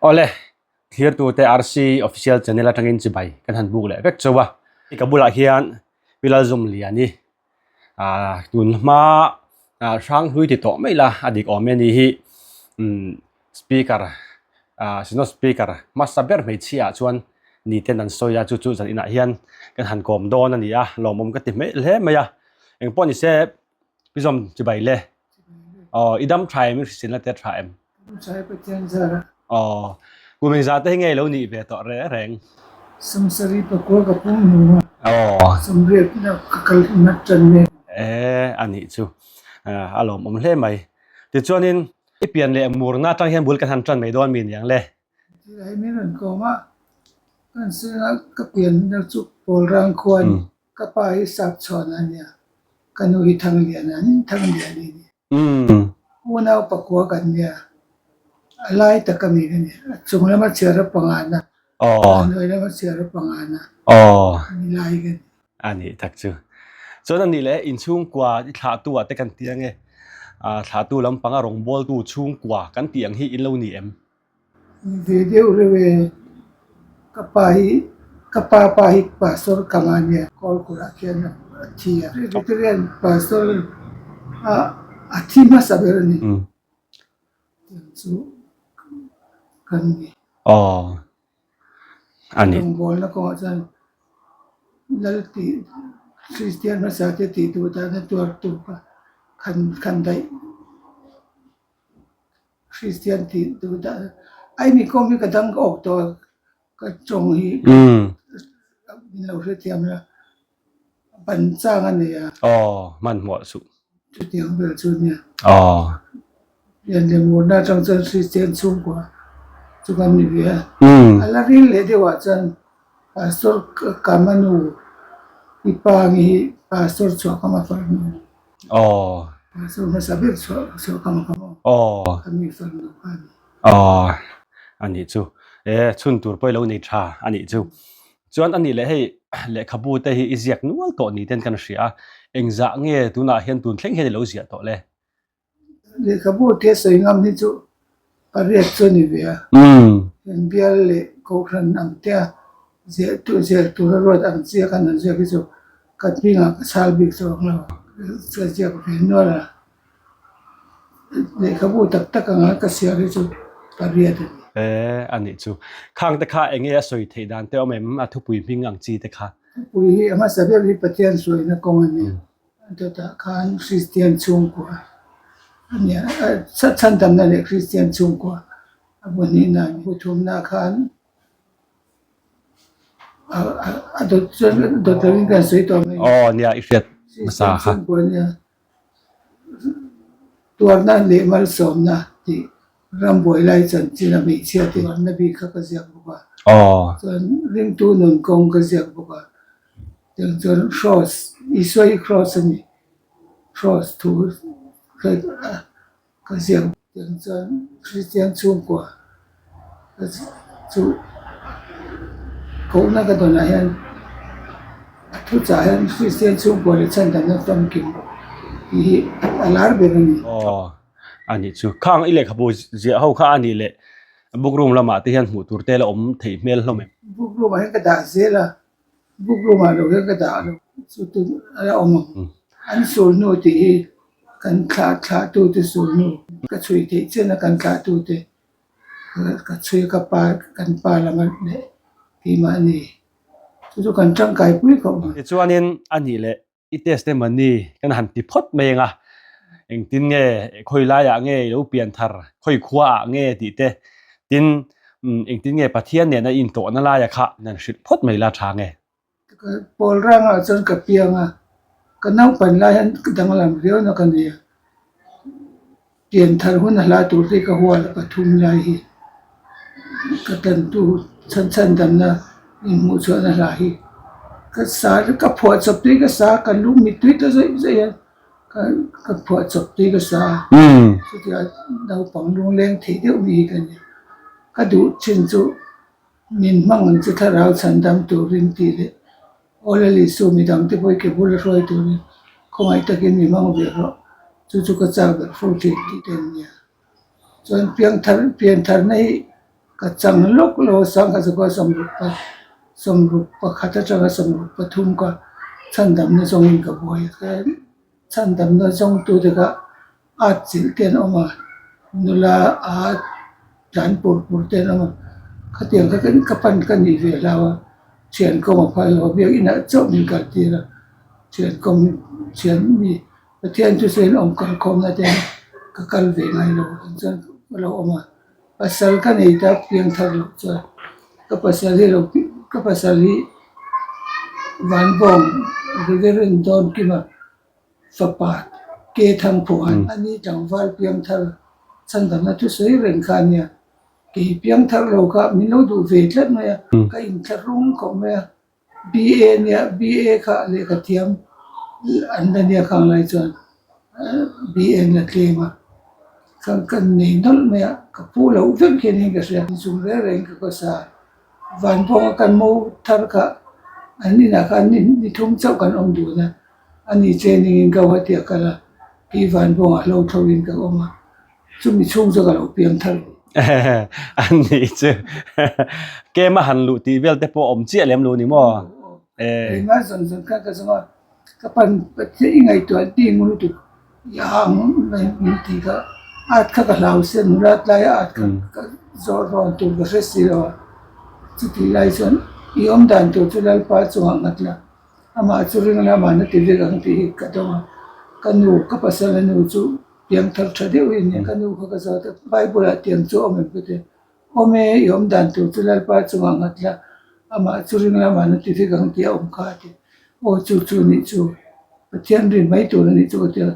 Awle, thlirtute RC Official Channel atangin chibai kan han buk leh vek chauh a. Ka bulah hian Pi Lalzawmliani ah tun hma ah Hranghlui ti tawh mai la a dik awm e ni hi umm speaker ah synod speaker hmasa ber hmeichhia ah chuan ni ten an sawi a chu chu zan inah hian kan han kawm dawn a ni a lawmawm ka ti hmel hle mai a engpawh ni se Pi Zawm chibai le aw i dam tha em i hriselna te tha em? Dam tha e Pathian zar a. Aw kum engzah te hi nge lo nih ve tawh reng reng? Sawmsarih pakua ka pum hnu a. Aw. Sawmriat na ka kal hmat tan mek. E a nih chu a lawmawm hle mai. Tichuanin i pian leh murna atang hian bul kan han tan mai dawn mi niang le? Tilai min rawn kawm a, kan singa ka pianna chu Pawlrang khua a ni. Ka pa hi Sapchhuana a nia, ka nu hi Thangliana a ni, Thangliani a ni. Unau pakua kan nia, a lai tak a mi ka ni. A chung lama chhiar a pangana, a hnuai lama chhiar a pangana mi lai ka ni. A nih tak chu. Chuan a nih leh inchhungkua i thlahtu ah te kan ti ange, thlahtu lampanga rawngbawltu chhungkua kan tih ang hi in lo ni em? Ni ve deuh reuh e, ka pa hi ka pa pa hi pastor Kama a nia, Kawlkulh ah khian a thi a, Presbyterian pastor a a thi hmasa ber a ni, tiang chu kan ni. Aw a ni. Rawngbawlna kawngah chuan Lal tih Kristian hmasa te tih duh dan a tuartu kha khan khan daih. Kristian tih duh dah a imi kawm hi ka dang ka awk tawh a ka tawng hi min lo hrethiam la ban chang a nei a. Aw hmanhmawh suh. Chutiang vel chu nia. Aw. Lian leh murna atang chuan Kristian chhungkua chu kan ni ve a. A la ril leh deuh ah chuan Pastor Kama nu i pa nge hi Pastor Chhuahkama farnu a ni. Aw. Pastor hmasa ber Chhuah Chhuahkama kha maw? Aw. Ka mi farnu kha a ni. Aw a nih chu. E chhun tur pawh i lo nei tha a nih chu. Chuan a nih leh hei lehkhabu te hi i ziak nual tawh ni ten kan hria a, engzah nge tunah hian tun thleng hian i lo ziah tawh le? Lehkhabu te sawi ngam hi chu pariat chu a ni ve a. Heng bial leh kohhran ang te a ziah tur ziah tura ruat ang chi a kan han ziak hi chu ka hmingah ka chhal bik zawk lo. Ka ziak ve nual a, lehkhabu tak tak anga ka siar hi chu pariat a ni. E a nih chu. Khang te kha eng nge a sawi theih dan te awm em? A thupui hming ang chi te kha. Thupui hi a hmasa ber hi Pathian sawina kawng a ni. Chutah khan Kristian chhungkua a nia, chhandamna leh Kristian chhungkua a bu hnihna a ni. Bu thumna khan a dawt chuan dawt lovin kan sawi tawh mai. Aw nia i hriat hmasa kha. Kristian chhungkua a nia, tuarna leh malsawmna tih rambuai lai chanchin a hmeichhia te tuarna bik kha ka ziak bawk a. Aw. Chuan ringtu nun kawng ka ziak bawk a. Tiang chuan Cross, Isua hi Cross a ni. Cross thu ka ziak. Tiang chuan Kristian chhungkua chu kohna ka dawnah hian a thuchah hian Kristian chhungkua leh chhandamna famkim tih hi a lar ber a ni. Aw a nih chu. Khang i lehkhabu ziah ho kha a nih leh book room lamah te hian hmuh tur te la awm theih hmel hlawm em? Book room ah hian ka dah zel a. Book room ah lo hian ka dah lo chu tun a la awm ang. An sulhnu tih hi kan thlah thlah tu te sulhnu ka chhui theih chian a kan thlah tu te ka chhui a ka pa kan pa lama leh keimahni chu chu kan tangkai pui khawp mai. Tichuanin a nih leh I testimony kan han ti phawt mai anga engtin nge khawi laiah nge i lo pian thar khawi khua ah nge tih te tin engtin nge Pathian nena i intawhna laia kha nan hrilh phawt mai la tha nge. Pawl rangah chuan ka piang a, ka naupan lai hian danglam riau na ka nei a. Pian thar hun a hla tur hi ka hual pathum lai hi ka tantu chhan chhan damna inhmuh chhuahna hla hi ka sa ka phuah chawp tui ka sa ka lung mittui ta zawih zawih a ka ka phuah chawp tui ka sa a chutia naupang lungleng theih deuh mi hi ka ni ka duh chin chu min hmang ang che thlarau chhan dam turin tih leh Aw Lalisu midangte pawh i ke bula hruai turin khawngaih takin mi hmang ve rawh, chu chu ka chak ber fo thin tih te an nia. Chuan piangthar piantharna hi Ka chang lawk lo a, 1900 61 atanga 63 ka chhandamna zawngin ka buai a. Chhandamna zawngtute kha at chilh te an awm a, nula a tlan pur pur te an awm a, khatiang kha ka pan ka nih ve hlau a, thian kawng a phal lo a, biakinah chauh min kaltir a, thian kawng thian mi Pathian chu sawiin awm kal khawmna te ka kal ve ngai lo ang chuan ka lo awm a, pasal ka nei ta piang thar loh chuan ka pasal hi lo ka pasal hi Vanbawng Reverend Dawnkima fapa Ke Thangphuan a ni tlangval piang thar chhandamna thusawi reng kha a nia, kei piang thar lo kha min lo duh ve tlat mai a, ka inthlahrung khawp mai a. BA nia BA kha lehkha thiam an la nia khang lai chuan BA an la tlem a kha ka nei nawlh mai a ka pu loh vek hian in ka hria inchung reng reng ka khawsa van pawh a kan mo thar kha an inah khan ni thum chauh kan awm dun a ani training in Guwahati a kal a kei van bawngah hlo tho in ka awm a. Chumi chhung chu ka lo piang thar ve. An nih chu kem a han luh tih vel te pawh awm chiah lem lo ni maw? Keimah zawng zawng khan ka zawng a, ka pan pathian i ngaihtuah an ti ngu lutuk i ang mai min tih kha at kha ka hlau sia nula tlai a at kha ka zawh rawn tur ka hre si lo a, chutih lai chuan i awm dan tur chu Lalpa chungah nghat la, amah chu ring la amah na ti vek ang tih hi ka dawng a, ka nu ka pasal a nu chu. Piangthar tha deuh hi nia ka nu kha ka zawt a, Bible ah tiang chu awm em ka ti a, awm e i awm dan tur chu Lalpa chungah nghat la, amah chu ring lamah na ti vek ang tih a awm kha a ti, aw chu chu nih chu Pathian rin mai tur a nih chu ka ti a,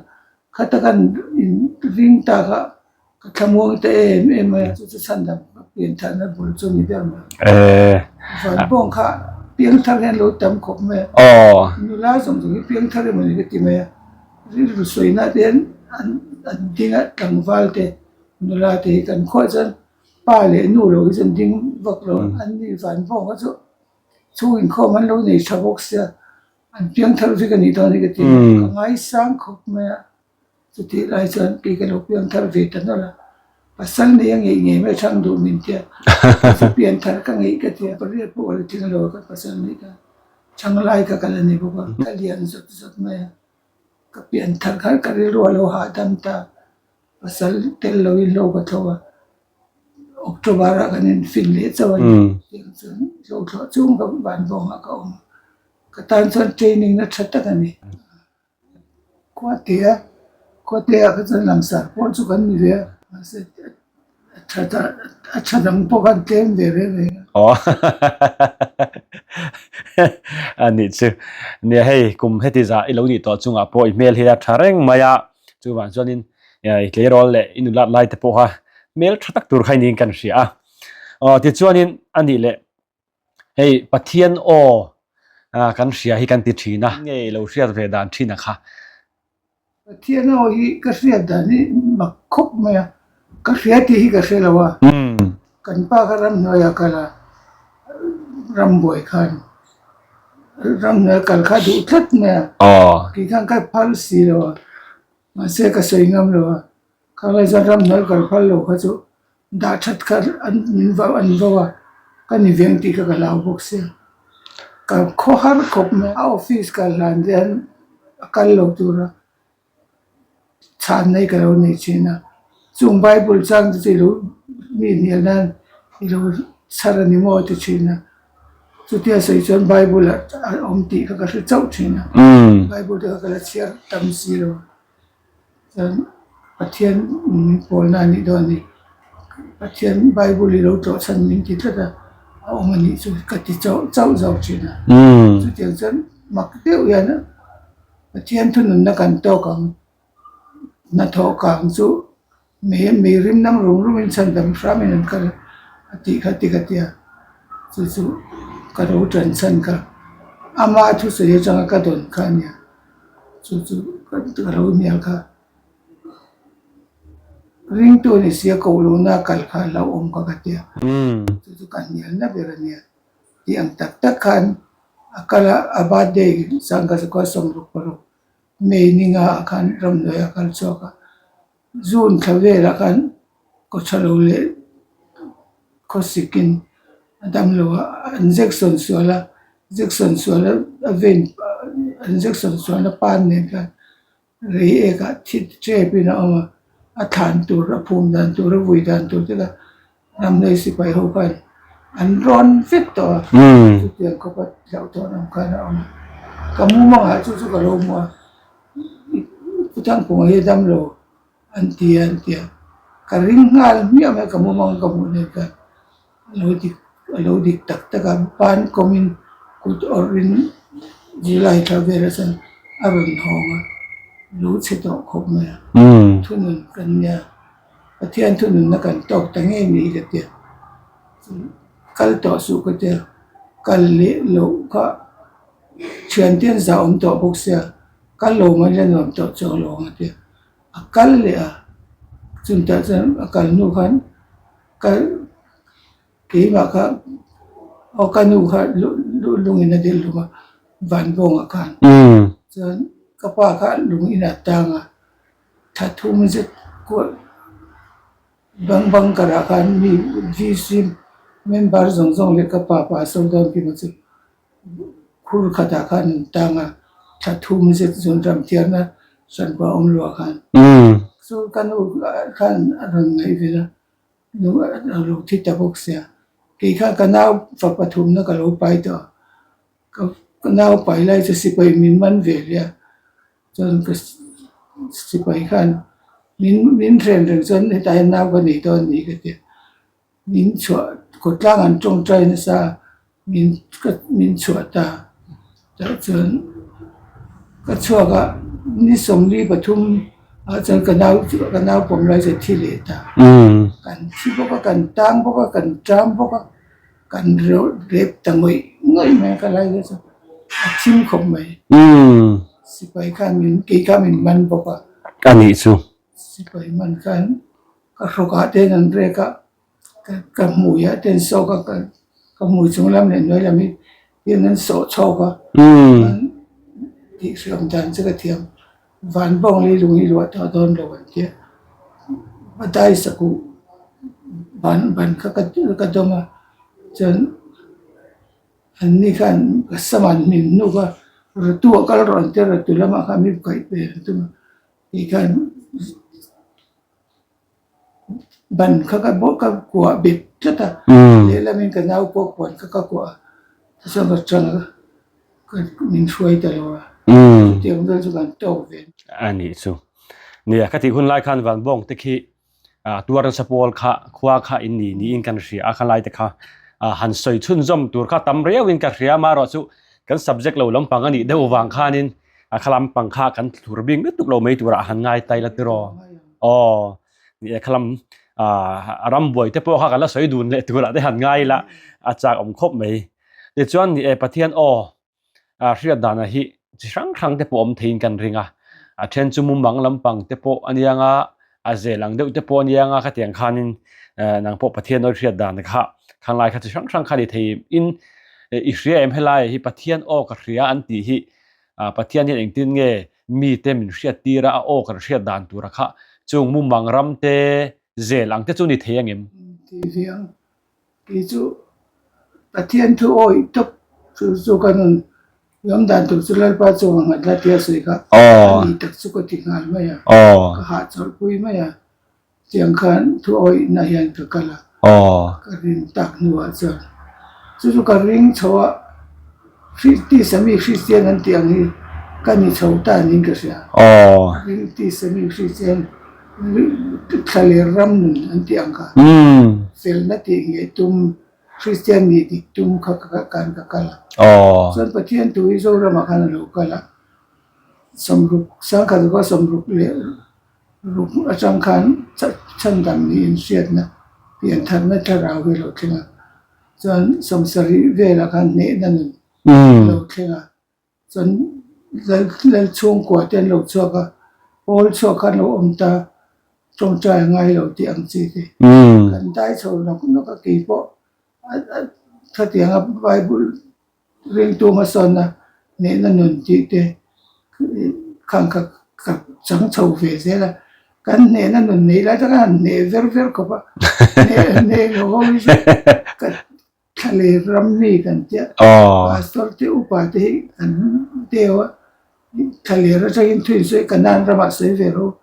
khata kan in ring ta kha ka thlamuang ta em em mai a, chu chu chhandam ka piantharna bul chu a ni ber mai. Vanbawng kha piangthar hian lo tam khawp mai a, nula zawng zawng hi piangthar emaw ni ka ti mai a. Rilru sawina te hian an an ding a tlangval te nula te hi kan khuah chuan pa leh nu lo hi chu an ding vak lo an ni van vawng kha chu chhung inkhawm an lo nei tha bawk sia an piang thar vek a nih dawn hi ka ti a ka ngaisang khawp mai a chutih lai chuan kei ka lo piang thar ve ta nawlh a pasal nei a ngeih ngei mai thang duh min tia chu pian thar ka ngeih ka ti a pariat pawh ka la tling lo a ka pasal neih kha chang lai kha ka la ni bawk a ka lian zawt zawt mai a. Ka pian thar kha ka rilru a lo hahdam ta, pasal tel loin hlo ka thlo a, October ah kan infin leh chauh a ni. Tiang chuan hlo thlawh chung ka van vawngah ka awm a, ka tan chuan training na tha tak a ni. Khuate a, khuate ah kha chuan langsar pawh chu kan ni ve a, mahse A tha a tha dang pawh khan tlem ve reng reng a. Aw a nih chu. Nia hei kum heti zah i lo nih tawh chungah pawh i hmel hi a tha reng mai a, chuvang chuanin i tleirawl leh i nulat lai te pawha hmel tha tak tur kha i niin kan hria a. Aw tichuanin a nih leh hei Pathian aw kan hria hi kan ti thin a. Nge i lo hriat ve dan thin a kha. Pathian aw hi ka hriat dan hi mak khawp mai a, ka hria tih hi ka hre lo a, kan pa kha ramhnuaiah kal a, rambuai khan ramhnuai kal kha duh tlat mai a, kei khan ka phal si lo a, mahse ka sawi ngam lo a, khalai chuan ramhnuai kal phal lo kha chu Dah that kha an min vau an vau a, ka ni veng tih kha ka hlau bawk sia. Ka khaw har khawp mai a, office kal hlan te hian a kal lo tura chhan na hi ka lo nei thin a. Chung bible chang te chu i lo mi hnial nan i lo chhar a ni maw ti thin a. Chutia sawi chuan bible ah a awm tih kha ka hre chauh thin a, bible te kha ka la chhiar tam si lo. Chuan Pathian min pawlna a nih dawn a ni. Pathian Bible hi lo tlawh chhan min ti tlat a, a awm a nih chu ka ti chauh chauh zawk thin a. Chutiang chuan mak deuh hian Pathian thununna kan tawk ang, hnathawh kang chu mei mei rim nam rum rum in chhandam hram in an kal a tih kha ti ka ti a, chu chu ka lo tan chhan kha ama thusawi atanga ka dawn kha a nia. Chu chu ka lo hnial kha ringtu ni sia koh lohna kal kha a hlauhawm kha ka tia chu chu ka hnial na ber a nia tih ang tak tak khan a kal a a birthday sangkazakua 66 May ni nga ah khan ramhnuai a kal chhuak a June thla velah khan kawtha lo leh. Khawsikin a dam lo a, injection sual a, injection sual a a vein injection sualna pan nen khan rei ek ah thi tep in a awm a, a thlan tur a phum dan tur a vui dan tur te kha ramlei sipai ho khan an rawn vek tawh a, chutiang khawpa hlauhthawn ang khan a awm a, ka mumangah chu chu ka lo hmu a, Pu Thangphunga hi a dam lo. An ti a, an ti a. Ka ring nghal hmiah mai ka mumang ka hmuh nen khan a lo dik a lo dik tak tak a, ban kawmin kut awrhin July thla velah chuan a rawn hawng a, lo chhe tawh khawp mai a. Thunun kan nia, Pathian thununna kan tawk ta ngei ni hi ka ti a, kal tawh suh ka ti a, kal leh loh kha thiante an zah awm tawh bawk sia. Kal lo mai la nuam tawh chuang lo ang a ti a. A kal leh a, chutah chuan a kal hnu khan ka keimah kha aw ka nu kha lungin a dil hlum a Vanbawngah khan. Chuan ka pa kha lung inah tang a, thla thum zet kual bang bang karah khan mi VC member zawng zawng leh ka pa pa Sawdawn Kima chu Khur khatah khan an tang a, thla thum zet zawn ram thiarna hranpa awm luah khan. Chu ka nu khan a rawn ngaih vel a, nu a lo thi ta bawk sia. Kei khan ka nau fa pathumna ka lo pai tawh a, ka nau pai lai chu sipai min man ve hle a, chuan ka sipai khan min min hren reng chuan hetah hian nau ka nei dawn a ni ka ti a. Min chhuah khawtlang an tawngtai nasa a, min ka min chhuah ta tah chuan ka chhuak a ni 43 ah chuan ka nau chu ka nau pawm lai chu a thi leh ta kan thi bawk a kan tang bawk a kan ṭam bawk a kan rep ta ngawih ngawih mai a ka lai te chu a thim khawp mai sipai khan min kei kha min man bawk a. A nih chu. Sipai man khan. Ka hrawkah te an rek a, ka hmuiah te an sawk a, ka hmui chung lam leh hnuai lam hi hian an sawh chhawk a, an tihhriam dan chu ka thiam. Van bawng lei lung hi luah tawh dawn lo an tia, va dai sak uh ban ban kha ka dawm a, chuan an ni khan ka sam an hmin hnuk a, ratu ah kal rawh an tia, ratu lamah khan mi kaih ve an tum a, tih khan. Ban kha ka bawk ka kuah bet tlat a, lehlamin ka nau pawh puan kha ka kuah a, tichuan ka chang a, min hruai ta lo a, chutiang vel chu kan tawk ve. A nih chu. Nia, ka tih hun lai khan Vanbawng te khi tuar nasa pawl kha khua kha in ni niin kan hria a, khalai te kha han sawi chhunzawm tur kha tam riauin ka hria amaherawh chu kan subject lo lampang a nih deuh vang khanin a kha lampang kha kan thlur bik lutuk lo mai turah han ngai tai la tiraw. Aw ni e khalam a ram buai te pawh kha kan la sawi dun leh turah te han ngai ila a chak awm khawp mai. Tichuan ni e Pathian aw a hriat dana hi chi hrang hrang te pawh awm theiin kan ring a, a then chu mumang lampang te pawh a nia nga a zel ang deuh te pawh a nia nga khatiang khanin nang pawh Pathian aw hriat dan kha khanglai kha chi hrang hrang kha ni thei in i hria em helai hi Pathian aw ka hria an tih hi Pathian hian engtin nge mite min hriat tir a, a aw kan hriat dan tura kha chung mumang ram te zel ang te chu ni thei angem? Ti viang kei chu Pathian thu awih tawp chu chu ka nun lam dan tur chu Lalpa chuan nghat la tia sawi kha a ni tak chu ka ti nghal mai a, ka hahchawlhpui mai a. Tiang khan thu awihna hian ka kal a, ka rin tak hnuah chuan chu chu ka ring chho a, tisa mi Kristian an tih ang hi ka ni chho ta niin ka hria. Ring tisa mi Kristian thlaler ram nun an tih ang kha, felna tih ngei tum Kristian nih dik tum kha khan ka kal a. Chuan Pathian thu hi Zoramah khan a lo kal a, 60 sangkhat ruka 60 leh Ruk atang khan chhandam niin hriatna piantharna thlarau hi a lo thleng a, chuan 70 velah khan hnehna nun a lo thleng a, chuan lal chhungkua te an lo chhuak a, pawl chhuak kha an lo awm ta, tawngtai a ngai lo tih ang chi te kan dai chho nawk nawk a, keipawh khatianga Bible Ringtu hmasawnna nehna nun tih te khang kha ka chang chho ve zel a. Kan hnehna nun neih lai chuan kan han hneh ver ver khawp a, hneh hneh lo ho hi chu ka thlaler ram mi kan tia. Pastor te upa te hi an deuh a, thlaler atangin thu insawi Kanan ramah sawi ve rawh u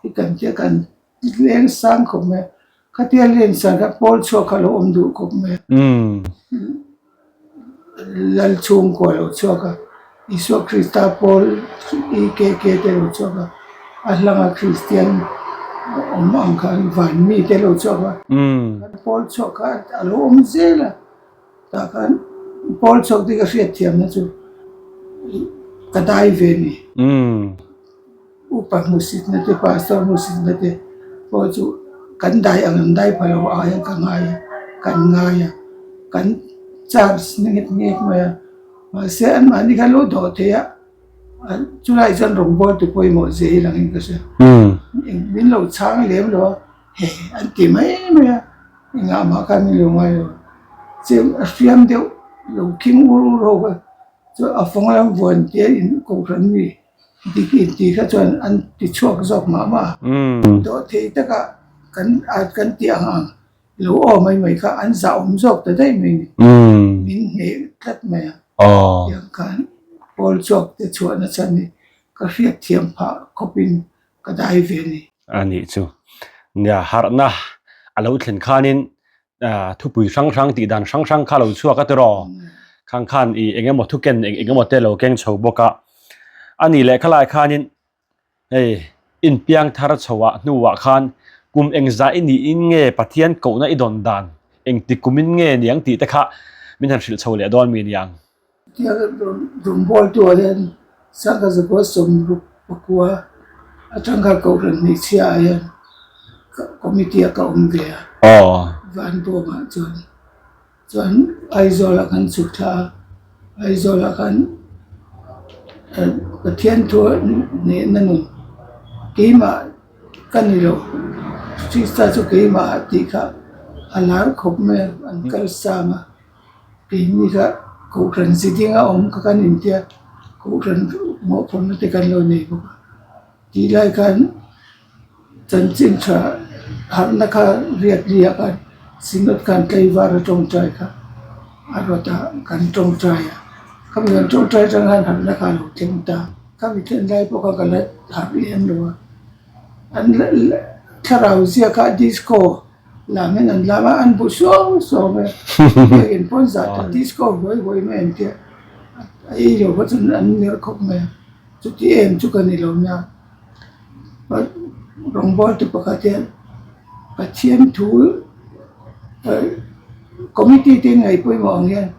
hi kan tia kan leng sang khawp mai a. Khatia len san kha pawl chhuak kha a lo awm duh khawp mai a. Lal chhungkua lo chhuak a, Isua Krista pawl EKK te lo chhuak a, a hlanga Kristian awm ang khan van mi te lo chhuak a, kan pawl chhuak kha a lo awm zel a, tah khan pawl chhuak te ka hriatthiamna chu ka dai ve a ni. Upa hmusitna te pastor hmusitna te pawh chu kan dai ang an dai pha lo ah hian ka ngai a kan ngai a kan chance na nghet nghet mai a mahse anmahni khan lo dawh thei a chulai chuan rawngbâwl tu pawimawh zia hi langin ka hria min lo chhang lem lo a he an ti mai mai a engah mah khan min lo ngai lo cheu a hriam deuh lo khing ur ur ho kha chu a fawng lam vuan te in kohhran mi. Dik intih kha chuan an ti chhuak zawk mah mah a, dawhthei taka kan kan tih ang ang lo aw mai mai kha an zah awm zawk ta daih mai ni. Min hneh tlat mai a, tiang khan pawl chhuak te chhuah na chhan hi ka hriat thiam phah khawpin ka dai ve a ni. A nih chu. Nia harhna a lo thlen khanin thupui hrang hrang tih dan hrang hrang kha lo chhuak a tiraw khang khan ih eng emaw thu ken eng emaw te lo keng chho bawk a a nih leh khalai khanin hei inpiang thar chhoah hnuah khan kum engzah i niin nge Pathian kohna i dawn dan engti kumin nge niang tih te kha min han hrilh chho leh dawn mi niang. Rawngbawltu ah hian Sangha Zakua sawmruk pakua atang kha Kohhran hmeichhia ah hian committee ah ka awm ve a, Vanbawngah chuan chuan Aizawl ah kan chhuk thla a, Aizawl ah khan Pathian thu hnehna nun keimah ka ni lo Krista chu keimah ah tih kha a lar khawp mai a an kal sang a. Keini kha kohhran chi ding a awm kha kan intia kohhran mawhphurhna te kan lo nei bawk a tih lai khan chanchin tha harhna kha riat liah khan synod khan tlaivar a tawngtai kha a rawt a kan tawngtai a khami kan tawngtai atang khan harhna kha a lo thleng ta khami thlen lai pawh kha ka la harh lem lo a an thlarau ziak a disco. Lam in an lam a, an bu suau suau mai a, biakin pawn zah ta disco huai huai mai an tia, a ei lo kha chuan an ner khawp mai a, chuti em chu ka ni lo nia, rawngbâwl tu pakhat hian Pathian thu committee te in ngaihpawimawh ang hian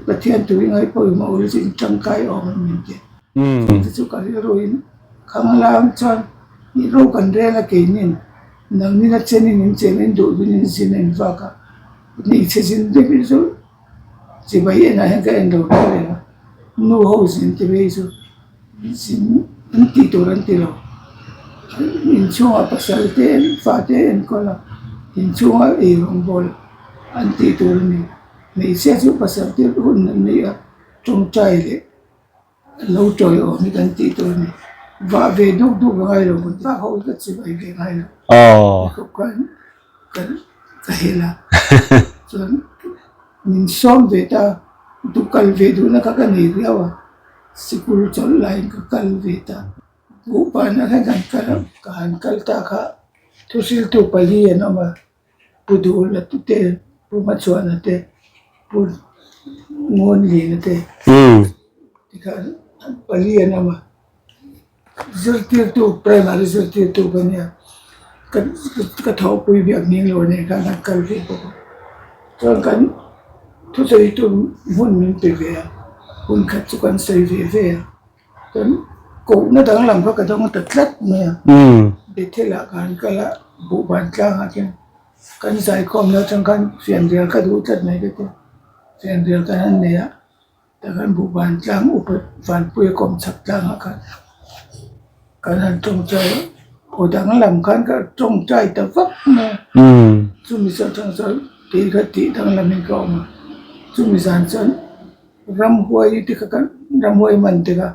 Pathian thu hi ngaihpawimawh ula chu in tangkai awm an min ti a, chute chu ka rilruin khanglam chuan i ro kan rel a keinin. Nangnin a chenin in chen in duh dun in zin en vak a, hmeichhe zin deuh hi chu chibai enah hian ka en lo reng reng a, nu ho zin te phei chu zin an tih tur an ti lo, inchhungah pasal te fa te enkawl a, inchhunga eirawngbawl an tih tur a ni, hmeichhia chu pasal te hun an nei a tawngtai leh. Lo tawi awm hi kan tih tur a ni. Vah ve duk duk a ngai lo, kan vah ho hi ka chibai ve ngai lo. Khawp khan kan ka hel a, chuan min sawm ve ta, duh kal ve duhna kha ka nei viau a, sikul chawlh laiin ka kal ve ta. Buhpanah khan kan kal a, ka han kal ta kha thuhriltu pali an awm a. Pu Duhla te, Pu Hmachhuana te, Pu Ngawnlina te tikhan pali an awm a, zirtirtu primary zirtirtu ka nia ka thawhpui biak ning lo nen khan an kal ve bawk a, chuan kan thusawitu hmun min pe ve a, hun khat chu kan sawi ve ve a. Chuan kohna danglam kha ka dawng ta tlat mai a, Bethel ah ka han kal a, Buhban tlang ah khian kan zaikhawmna atang khan fianrial ka duh tlat mai ka ti a, fianrial kan han nei a, tah khan Buhban tlang upa Vanpuia kawm chhak tlang ah khan kan han tawngtai a, aw danglam khan ka tawngtai ta vak mai a, chumi atang chuan kei kha tih danglamin ka awm a, chumi zan chuan. Ramhuai te kha kan ramhuai man te kha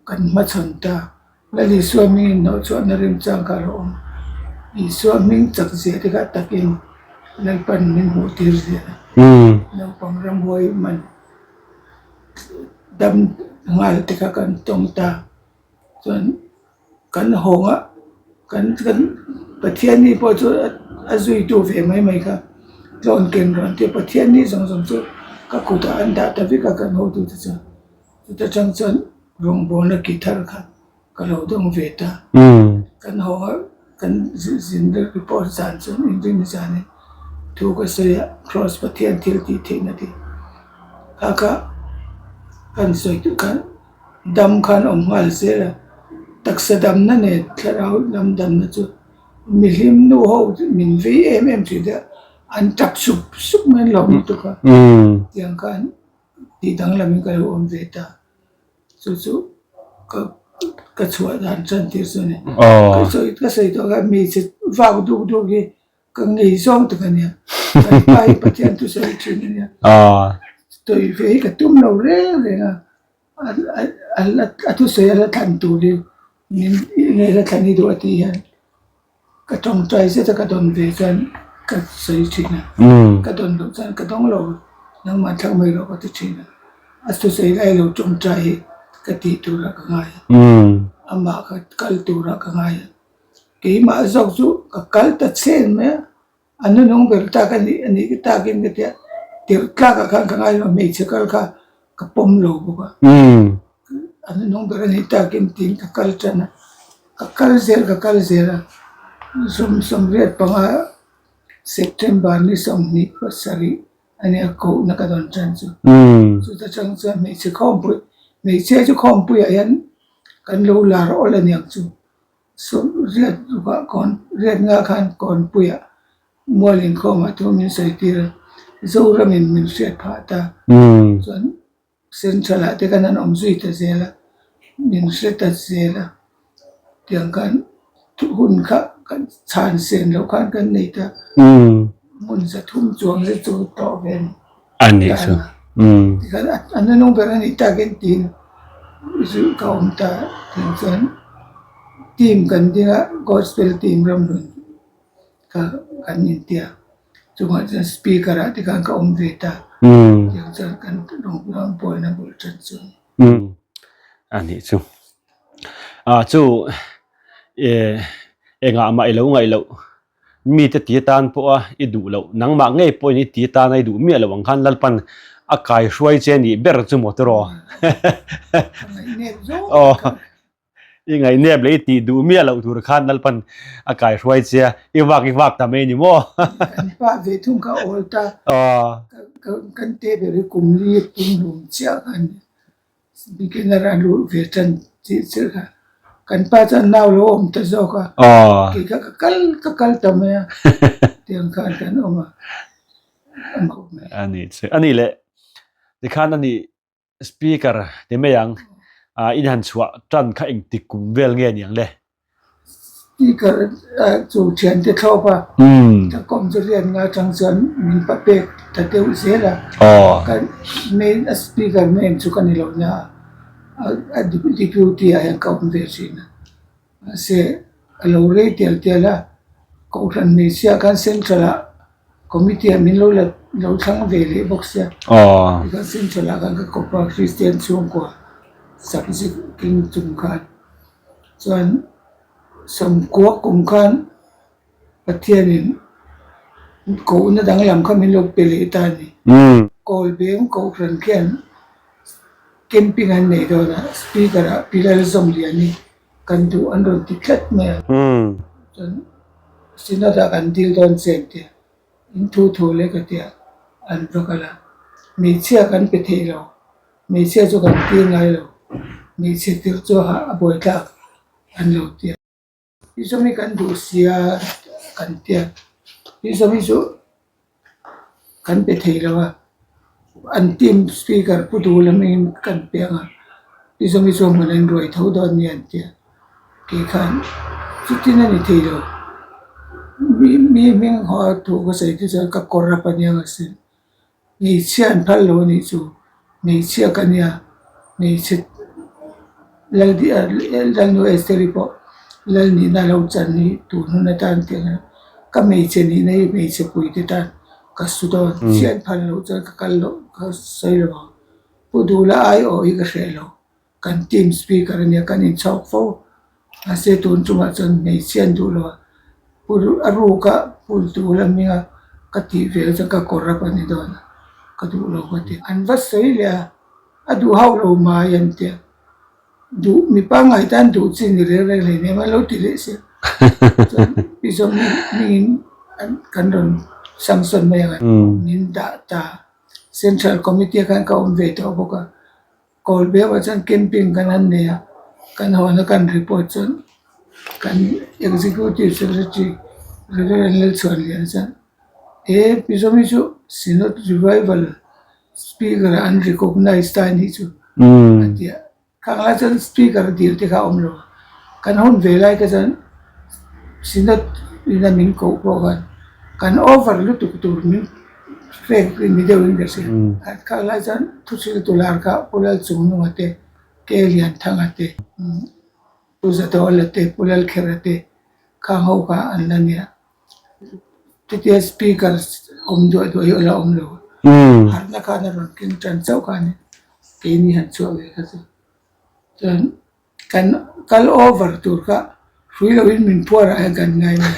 kan hmachhawn ta. Lal Isua hming inhnawh chhuahna remchang kha a lo awm. Isua hming chak zia te kha takin Lalpan min hmuh tir zia a. Naupang ramhuai man dam nghal te kha kan tawng ta. Chuan kan hawng a, kan kan Pathianni pawh chu a zuitu ve mai mai kha tlawn ken rawn tia Pathianni zawng zawng chu ka kutah an dah ta vek a kan hotute chuan. Chuta tang chuan rawngbawlna ki thar kha ka lo dawng ve ta. Kan haw a, kan zin report zan chuan inrin zanin thu ka sawi a, Kraws Pathian thil tih theihna tih kha kha kan sawi tur khan dam khan awm nghal zel a, taksa damna nen thlarau lam damna chu mihlim nu ho min vei em em thin te an tap sup sup mai an lo lutuk a, tiang khan. Tih danglamin ka lo awm ve ta. Chu chu ka ka chhuah dan tan tir chu a ni. Ka sawi ka sawi tawh kha hmeichhe vak duk duk hi ka ngei zawng tak a nia. Kan pa hi Pathian thusawi thin a nia. Tawi ve hi ka tum lo reng reng a, a thusawi a la thlan tur hi min nge la thlan hi duh a tih hian. Ka tawngtai zet a ka dawn ve chuan ka sawi thin a, ka dawn loh chuan ka dawng lo, nangmah thlak mai rawh ka ti thin a, a thusawi lai lo tawngtai hi ka tih turah ka ngai a, amah kha kal turah ka ngai a, keimah zawk chu ka kal ta chhen mai a, a nunung ber tak a nih a nih takin ka ti a, tirh tlakah khan ka ngai lo, hmeichhe kal kha ka pawm lo bawk a, a nunung ber a nih takin tiin ka kal tan a. Ka kal zel ka kal zel a, 25 September ni 27 a nia kohna ka dawn tan chu. Chuta chang chuan hmeichhe khawmpui, hmeichhia chu khawmpuiah hian kan lo lar awl a niang chu. Riat rukah kawn, riat nga khan kawnpuiah mual inkhawmah thu min sawi tir a, Zoramin min hriat phah ta. Chuan. Central ah te khan an awm zui ta zel a, min hre ta zel a, tiang khan hun kha kan chhan sen loh khan kan nei ta, hmun 300 chuang zet chu tawh ve a ni tikhan a nunung ber a nih takin tiin zui ka awm ta tiang chuan team kan ding a gospel team ramhlun. Ka kan intia chungah chuan speaker ah te khan ka awm ve ta tiang chuan kan rawngbawlna bul tan chu a ni. A nih chu. Ah chu eh engah mah i lo ngaih loh mite ti atan pawha i duh loh nangmah ngei pawhin i ti atana i duh miah loh ang khan Lalpan a kaihruai che a nih ber chu maw tiraw. Ka ngaihnep zawk ka. I ngaihnep leh i tih duh miah loh tur khan Lalpan a kaihruai che a, i vak i vak ta mai ni maw? Kan pa ve thung kha awl ta. Kan te ber hi kum li tum hlum chiah khan beginner a luh ve tan tih chiah kha. Kan pa chuan nau lo awm ta zawk a, kei kha ka kal ka kal ta mai a, tiang khan kan awm a, a mak mai. A nih chu. A nih leh tikhan a nih Speaker ti mai ang, in han chhuah tan kha engtik kum vel nge niang le? Speaker chu thiante thlawp a, ka kawm chu riat nga atang chuan min pa pek ta deuh zel a, ka main a speaker main chu ka ni lo na a, a deputy ah hian ka awm ve thin a, mahse a lo rei tial tial a, kohhran hmeichhia khan central ah Committee ah min lo la lo thlang ve leh bawk sia. Tikhan central ah khan ka kawp a Christian chhungkua sak zet king chung khan chuan sawmkua kum khan Pathianin kohna danglam kha min lo pe leh ta a ni. Kawl beng kohhran khian camping an nei dawn a speaker ah Pi Lalzawmliani Kan duh an rawn ti tlat mai a, chuan Synod ah kan dil dawn che an tia, in thu thu le ka tia an va kal a, hmeichhia kan pe thei lo, hmeichhia chu kan tir ngai lo, hmeichhe tirh chu a buai tlak an lo tia. Hi zawng hi kan duh sia kan tia, hi zawng hi chu. Kan pe thei lo a, an team speaker pu duh lam in kan piang a, i zawng i chuan hmun an ruai tho dawn nia an ti a, kei khan chutin a ni thei lo, mi mi hming haw a thu ka sawi te chuan ka kawr a paniang asin, hmeichhia an phal lo a nih chu, hmeichhia ka nia hmeichhe. Lalnu Esther-i pawh Lal nihna lo chan hi tun hun atan tih ang ka hmeichhe nihna hi hmeichhe puite tan ka su dawn chhiat phal loh chuan ka kal loh ka sawi lo ang. Pu Duhla aiawh hi ka hreh lo. Kan team speaker a nia kan inchhawk fo. Mahse tun chungah chuan hmeichhia an duh lo a, pu a ruka pu Duhla hminga ka tih ve chuan ka kawr a ni dawn a, ka duh lo ka ti. An va sawi leh a, a duh hauh lo mai an ti a. Duh mi pangngai tan duh chi ni reng reng hlei nem a lo ti leh sia. Chuan pi zawng hmingin kan rawn sanction mai ang a, min dah ta. Central Committee ah khan ka awm ve tawh bawk a, Kawlbeuah chuan camping kan han nei a, kan hawn a kan report chuan kan Executive Secretary Reverend Lalchhuanliana chuan he Mizoram hi chu Synod Revival Speaker ah an recognize ta a nih chu a ti a. Khang lai chuan speaker dil te kha a awm lo a, kan hun ve lai te chuan Synod in a min koh pawh khan kan over lutuk tur min pek ni deuh in ka hria. Khang lai chuan thuchhil tular kha Pu Lalchungnunga te, Ke Lianthanga te, Pu Zadawla te, Pu Lalkhera te khang ho kha an la nia. Chutia speaker awm duah duah hi a la awm lo a, harhna khan a rawn keng tan chauh kha a ni, keini han chhuah ve kha chu. Chuan kan kal over tur kha hrui loin min phuar ah hian kan ngai mai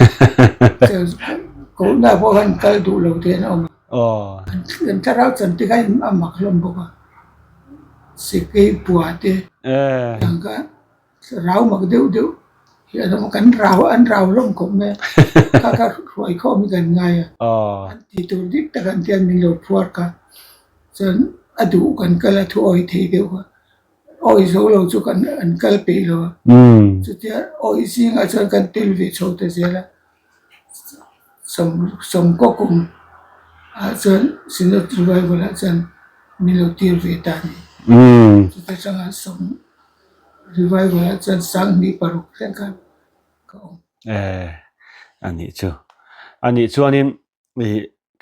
a, kohna pawh khan kal duh lo te an awm a, an thlarau chan te kha a mak hlawm bawk a, sikei pua te ang kha. Rau mak deuh deuh hi an awm a, kan rau an rau hlawm khawp mai a, kha kha hruai khawm hi kan ngai a, an tih tur dik tak an tia min lo phuar kha, chuan a duh kan kal a thu awi thei deuh kha, awi zo lo chu kan an kal peih lo a, chutia awi zingah chuan kan tel ve chho ta zel a, sawmkaw kum ah chuan Synod Revival ah chuan min lo tir ve ta a ni, chuta tanga sawm. Revival ah chuan 2006 thleng khan ka awm. Eh, anih chu. Anih chuanin i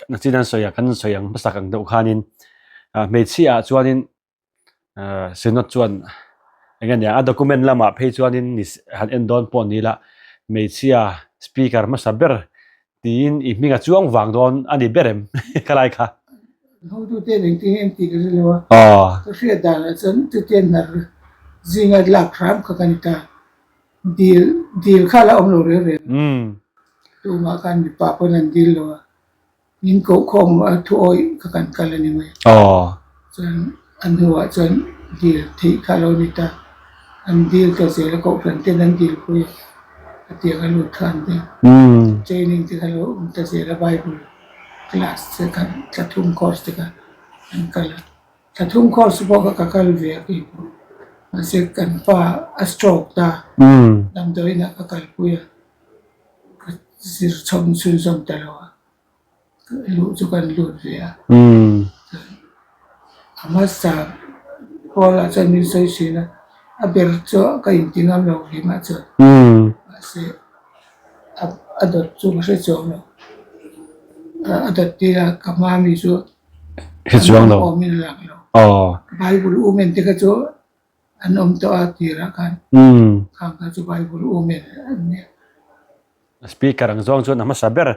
nachin an sawi a, kan sawi ang hmasak ang deuh khanin hmeichhia ah chuanin Synod chuan eng nge nia a document lamah phei chuanin han en dawn pawh ni la hmeichhia speaker hmasa ber Tiin i hming a chuang vang dawn a ni ber em ka lai kha? Hotute engtin nge an tih ka hre lo a, ka hriat danah chuan chutiang hnar zinga lak hram kha ka ni ta. Dil dil kha la awm lo reng reng. Tumah khan mipa pawn an dil lo a. Min koh khawm a thu awih kha kan kal a ni mai. Chuan a hnuah chuan dil theih kha a lo ni ta. An dil ta zel a, kohhran ten an dil pui a, a tiang a lut kha an dil. Training te kha lo awm ta zel a, Bible class te kha thla thum course te kha an kal a. Thla thum course pawh kha ka kal ve a keipawh. Mahse kan pa a stroke ta, damdawiinah ka kalpui a, ka zir chhawm chhunzawm ta lo a. Luh chu kan lut ve a, a hmasa Paula chuan min sawi thin a, a ber chu ka inti ngam lo keimah chuan mahse a dawt chu ka hre chuang lo, a dawt tir a ka hma mi chu an awmin a lang lo, Bible umen te kha chu an awm tawh a tirah khan khang kha chu Bible umen an nia. Speaker ang zawng chuan a hmasa ber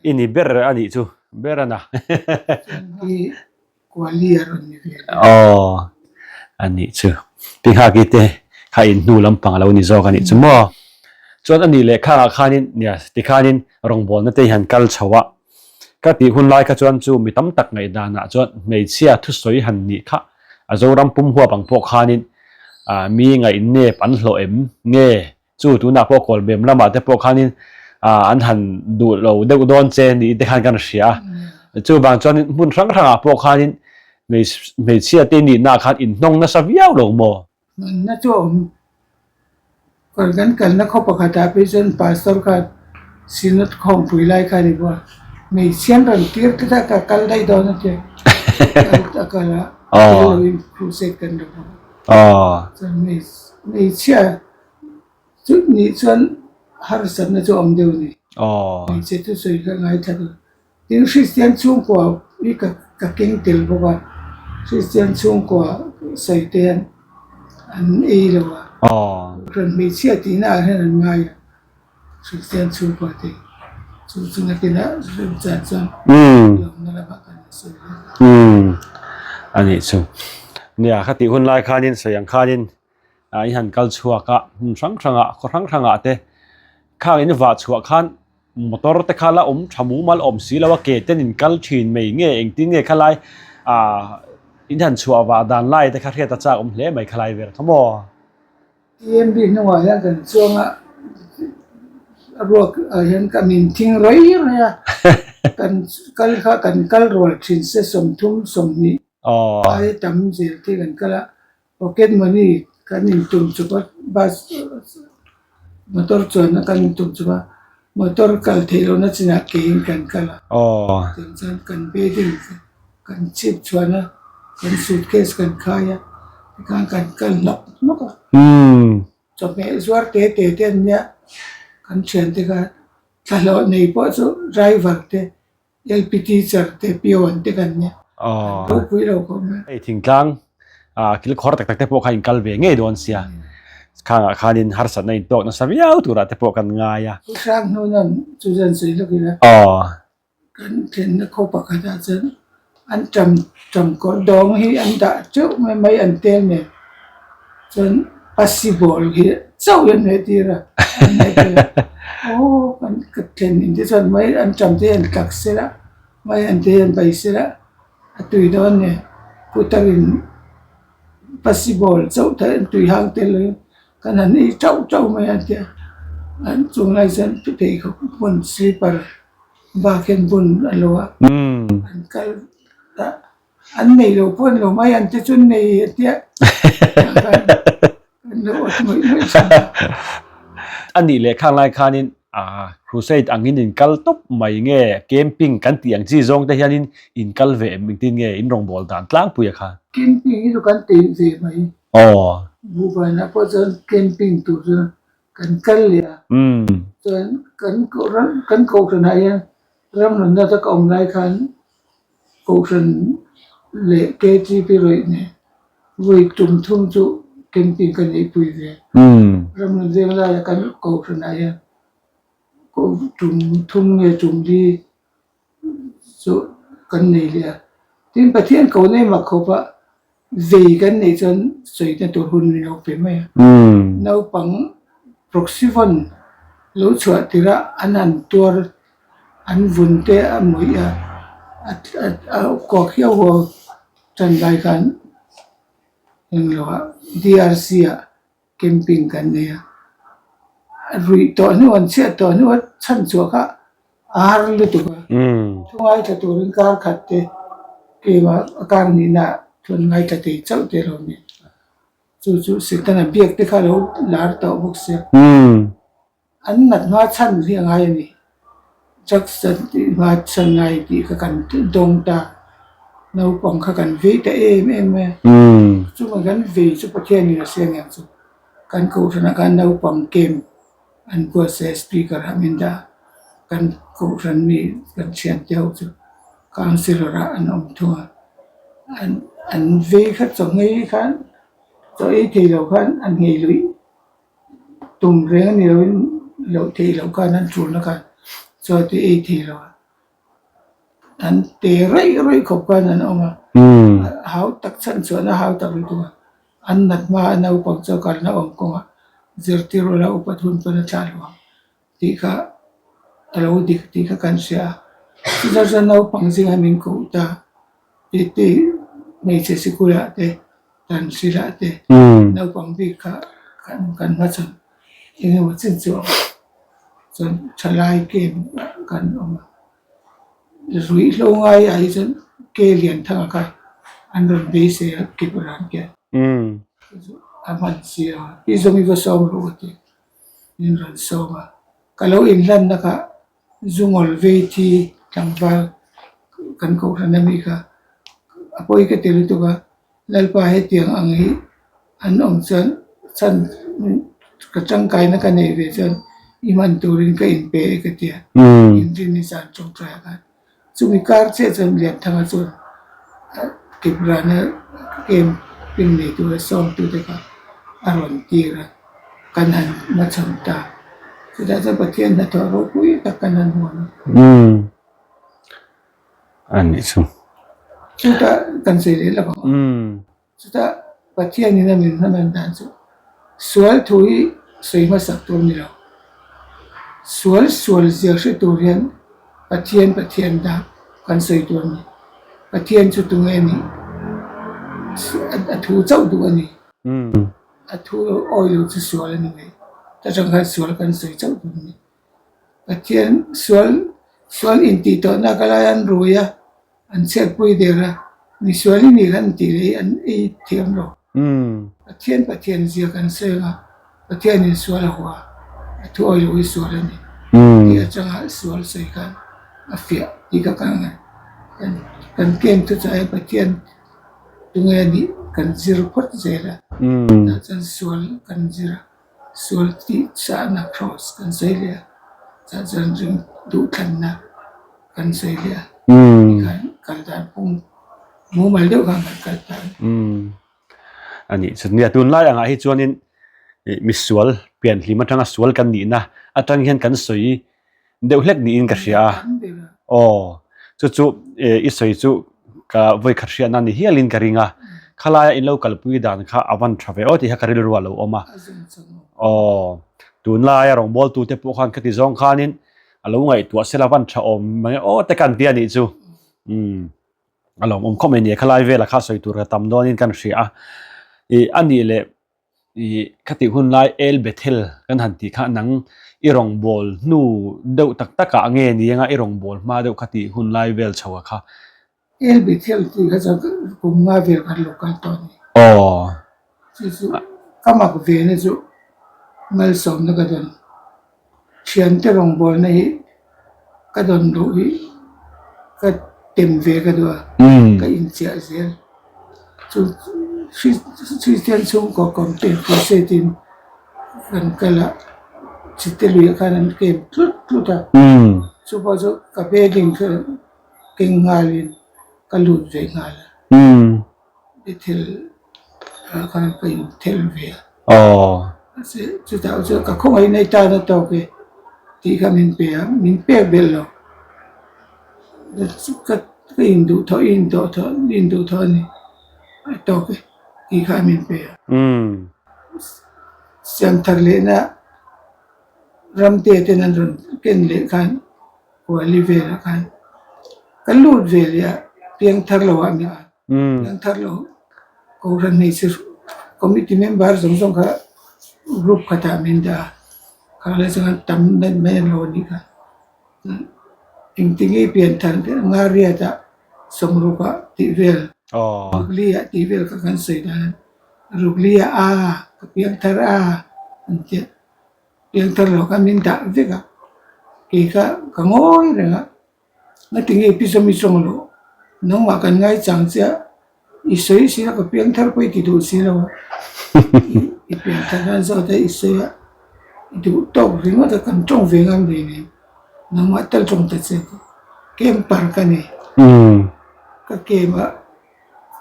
i ni ber a nih chu ber a na. Hi Kuali a rawn ni ve a. Aw a nih chu. Pi Nghaki te kha in hnu lampang a lo ni zawk a nih chu maw. Chuan a nih leh khangah khanin nia tikhanin rawngbawlna te hi han kal chho a. Ka tih hun lai kha chuan chu mi tam tak ngaihdanah chuan hmeichhia thusawi han nih kha a Zoram pum huap ang pawh khanin mi ngaihnep an hlawh em nge Chu tunah pawh Kawlbem lamah te pawh khanin an han duh lo deuh dawn che niin te khan kan hria a. Chuvang chuanin hmun hrang hrangah pawh khanin hmeichhia te nihnaah khan inhnawng nasa viau lo maw? Hmanna chu a awm. Kal kan kalna khaw pakhatah phei chuan Pastor khan Synod khawmpui lai kha a ni bawk a, hmeichhia an rawn tir tlat a, ka kal daih dawn a tia. A kal a, tel loin crusade kan la bawk a. Chuan hmeichhia Chu nih chuan harsatna chu a awm deuh a ni. Hmeichhe thusawi kha ngaithla lo. Tin, Kristian chhungkua hi ka ka keng tel bawk a, Kristian chhungkua sawi te hian an ei lo a. Kohhran hmeichhia tihna ah hian an ngai a, Kristian chhungkua te chu chu nakinah remchan chuan lawmna lamah kan la sawi dawn. A nih chu. Nia, khatih hun lai khanin sawi ang khanin i han kal chhuak a, hmun hrang hrangah, khaw hrang hrangah te khang in vah chhuah khan motor te kha la awm tha mumal awm si lo a, ke ten in kal thin mai nge engtin nge khalai ah in han chhuah vah dan lai te kha hriat a chak awm hle mai khalai vel kha maw. TMB hnungah hian kan chuang a, a ruak ah hian ka min thing rai rai a, kan kal kha kan kal rual thin se 30 20 ai tam zel te kan kal a. Pocket money kan intum chawp a, bus motor chuanna kan intum chawp a, motor kal theih lohna chinah kein kan kal a, tiang chuan kan bedding kan chhip chhuan a, kan suitcase kan khai a, tikhan kan kal hnawk hnawk a, chawhmeh zuar te te te an nia, kan thiante kha thlahlawh nei pawh chu driver te LP teacher te peon te kan nia an ropui lo khawp mai. Hei thingtlang kil khawr tak tak te pawh kha in kal ve ngei dawn sia khangah khanin harsatna in tawk nasa viau turah te pawh kan ngai a. Pu Hrang hnunan chu zan sawi lawk ila kan thlenna khaw pakhatah chuan an ṭam ṭam kawr dawng hi an dah teuh mai mai an tel nen chuan pasi ball hi chauh hi an hmeh tir a an hmeh tir a aw kan ka thlen in te chuan mai an ṭam te an tlak sela mai an te an bai sela a tui dawn nen putar in pasi ball chauh te an tui hang tel lo in kan han ei tauh tauh mai a tia an chung lai chuan pheikhawk bun slipper bak hian bun a lo a an kal a an nei lo pawh an lo mai an te chu nei a tia an lo awt ngawih ngawih thin a. A nih leh khang lai khanin ah crusade angin in kal tawp mai nge camping kan tih ang chi zawng te hianin in kal ve em engtin nge in rawngbâwl dan tlangpui a kha? Camping hi chu kan tei ve mai. Aw. Buhvanah pawh chuan camping tur chu kan kal leh a chuan kan kohhran kan kohhranah hian ramhlunna taka awm lai khan kohhran leh KTP rawih nen vawi tum thum chu camping ka neihpui ve ramhlun veng laia kan kohhranah hian tum thum nge tum li chu kan nei leh a tin Pathian ko nei mak khawp a vei kan neih chuan sawina tur hun min lo pe mai a naupang proxyvon lo chhuah tirh a an han tuar an vun te a mawih a a kuak hiau huau tan lai khan englo ah D_R_C ah. Camping kan nei a, a ruih tawh hnu an chhiat tawh hnu a chhan chhuah kha a har lutuk a, thu ngaithla turin kar khat te keimah a kar nihna ah thu an ngaithla thei chauh te lo ni. Chu chu Setana biak te kha lo lar tawh bawk sia. An nat hma chhan hi a ngai a ni. Drugs an tih hma chhan ngai tih kha kan dawng ta. Naupang kha kan vei ta em em mai a. Chumi kan vei chu Pathianin a hria aniang chu. Kan kohhranah khan naupang camp an buatsaih a speaker ah min dah a. Kan kohhran mi kan thiante ho chu councillor ah an awm thung a. An vei kha chaw nghei khan chaw ei thei lo khan an nghei luih. Tum reng a ni loin loh theih loh khan an ṭulna khan chaw te ei thei lo a, an te raih raih khawp khan an awm a, hau tak chhan chhuahna hau tak lutuk a, an nat hma a naupang chu a kalna awm kawngah zirtir ula upa hun pawn a thlah lo ang tih kha a lo dik tih kha kan hria a, chutah chuan naupang zingah min koh ta tete hmeichhe sikulah te. Kan hrilh te naupang bik kha kan kan hmachhawn eng emaw chin chu a awm chuan thalai camp ah kan awm a ruihhlo ngai ah hi chuan ke lian thang kha an rawn beisei a kep ran khian a hman si a pi zawng i va sawm rawh u tih min rawn sawm a ka lo inhlanna kha Zungawl vei thi tlangval kan kohhran ami kha a pawi ka ti lutuk a, Lalpa hetiang ang hi an awm chuan chhan ka tangkaina ka nei ve chuan i hman turin ka inpe e ka ti a, inrin hi zan tawngtai a khan. Chumi kar chiah chuan Lianthanga chuan Kiprana camping nei tura sawmtute kha. A rawn tir a, kan han hmachhawn ta. Chutah chuan Pathian hnathawh ropui tak kan han hmu a ni. Umm a nih chu. Chutah kan sawi leh lawk ang. Umm. Chutah Pathianin a min hman dan chu sual thu hi sawi hmasak tur a ni lo. Sual sual zia hre tur hian Pathian Pathian dah kan sawi tur a ni. Pathian chu tunge nih a thu chauh duh a ni. A thu awi lo chu sual a ni mai. Ta tang khan sual kan sawi chauh tur a ni. Pathian sual sual intih tawhna ka lai an rui a. An chhiatpui der a, misual i nih khan tih leh an ei thiam lo. Pathian Pathian zia kan sawi ang a, Pathianin sual a hua, a thu awi lo hi sual a ni tih atanga sual sawi khan a fiah tih ka kal ngai. Kan kem thu chah hian Pathian tunge a nih kan zir phawt zel a, tah chuan sual kan zir a, sual tih chahna cross kan sawi leh a, tah chuan ring duhthlanna. Kan sawi leh a, tikhan kal dan pung mumal deuh khan kan kal ta a ni. A nih chu nia tunlai angah hi chuanin misual pianhlim atanga sual kan nihna atang hian kan sawi deuh hlek niin ka hria a. Aw chu chu i sawi chu ka vawikhat hriatna ni hialin ka ring a, khalaia in lo kalpui dan kha a van tha ve aw tih kha ka rilru a lo awm a. Aw tunlaia rawngbawltute pawh khan khati zawng khanin A lo ngaihtuah sela van tha awm mai aw te kan ti a nih chu. Umm a lawm awm khawp mai nia khalai vela kha sawi tur ka tam dawnin kan hria a. Ih a nih leh ih khatih hun lai El Bethel kan han tih kha nang i rawngbâwl hnu deuh tak takah nge ni anga i rawngbâwl hma deuh khatih hun lai vel chho a kha. El Bethel tih kha chuan kum nga vel khan lo kal tawh a ni. Aw. Chu chu ka mak ve na chu malsawmna ka dawn. Thiante rawngbawlna hi ka dawn duh hi ka tem ve ka duh a, ka inchiah zel. Chu Kristian chhungkaw campaign crusade in kan kal a, chite luiah khan an kem tlut tlut a. Chu pawh chu ka bedding kha. Keng nghalin ka lut ve nghal a. Bethel ah khan ka inthel ve a. Mahse chutah chuan ka khawngaih na i tan a tawk e tih kha min pe a, min pek belh lo. Ka induh thawh i induh thawh i induh thawh a ni a tawk e tih kha min pe a. Siamthar lehna ramte ten an rawn ken leh khan. Kuali velah khan ka lut ve leh a, piang thar lo ah nia, piang thar lo Kohhran hmeichhe committee member zawng zawng kha group khatah min dah a, khang lai chuan tam daih mai an lo anih kha. Engtin nge pian thar Ngariat ah Sawmruk ah tih vel, Rukli ah tih vel kha kan sawi dan a, Rukli ah a ka piang thar a an tia. Piangthar lo kha min dah vek a, kei kha ka ngawi reng a, ngatinge i pi zawm i zawng loh, nangmah kan ngai chang che a, i sawi si a ka piangthar pawh i ti duh si lo a, i piangthar nan zawt a i sawi a, i duh tawk ringawt a kan tawng ve ngam rih nen, nangmah tal tawng ta che tih camper ka nei, ka camp a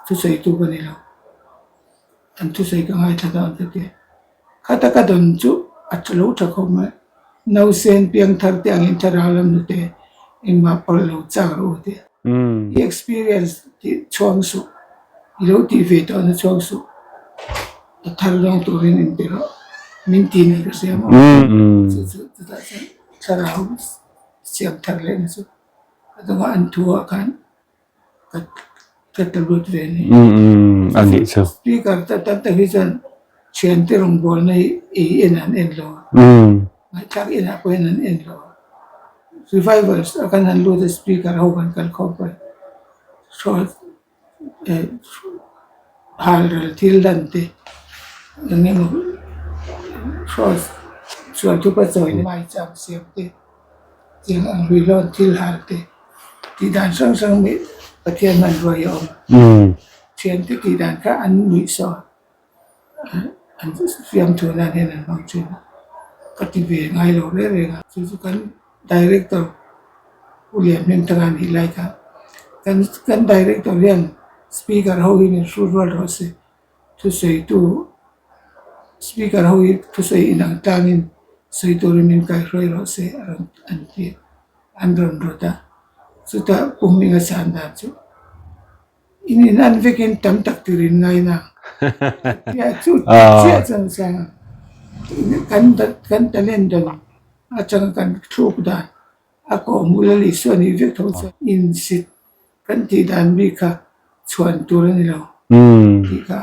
thusawi tu ka ni lo, an thusawi ka ngaithla dawn ka ti a. Khata ka dawn chu a tha lo tha khawp mai. Nausen piang thar te angin thlarau lam hnute engmah pawlh lo chak rawh u tih. I experience tih chhuang suh, i lo tih ve tawh na chhuang suh. A thar dawng turin in ti rawh. Min ti nei ka hria maw? Chu chu chutah chuan thlarau siam thar leh na chu ka dawng a, an thu ah khan. Ka ta lut ve a ni. A nih chu. Speaker ta tam tak hi chuan thiante rawngbawlna hi ei en an en lo a. Ngaihthlak enah pawh hian an en lo a. Revivals a kan han lut a speaker ho kan kal khawp a. Hal ral thil dan te eng emaw hrawl sual thupa chawi mai chang siam te tiang ang hlui hlawn thil hal te tih dan hrang hrang mai Pathian hmanrua hi a awm a. Thiante tih dan kha an nuih sawh a, an fiamthu nan hian an hmang thin a, ka ti ve ngai lo reng reng a. Chu chu kan Director Pu Lianhmingthanga nih lai kha kan kan Director hian Speaker ho hi min hrut rual rawh se, thusawitu. Speaker ho hi thusawi inang tlangin sawi turin min kaihruai rawh se a rawn an ti an rawn rawt a. Chutah Pu Hminga chhan dan chu in in an vekin tam tak turin ngai na a tia chu chiah chuan a chhang a. Kan kan talent dan atanga kan thluk dan a kawhhmuh lal Isua nih vek tho chuan insit Kan tih dan bik kha chhuan tur a ni lo tih kha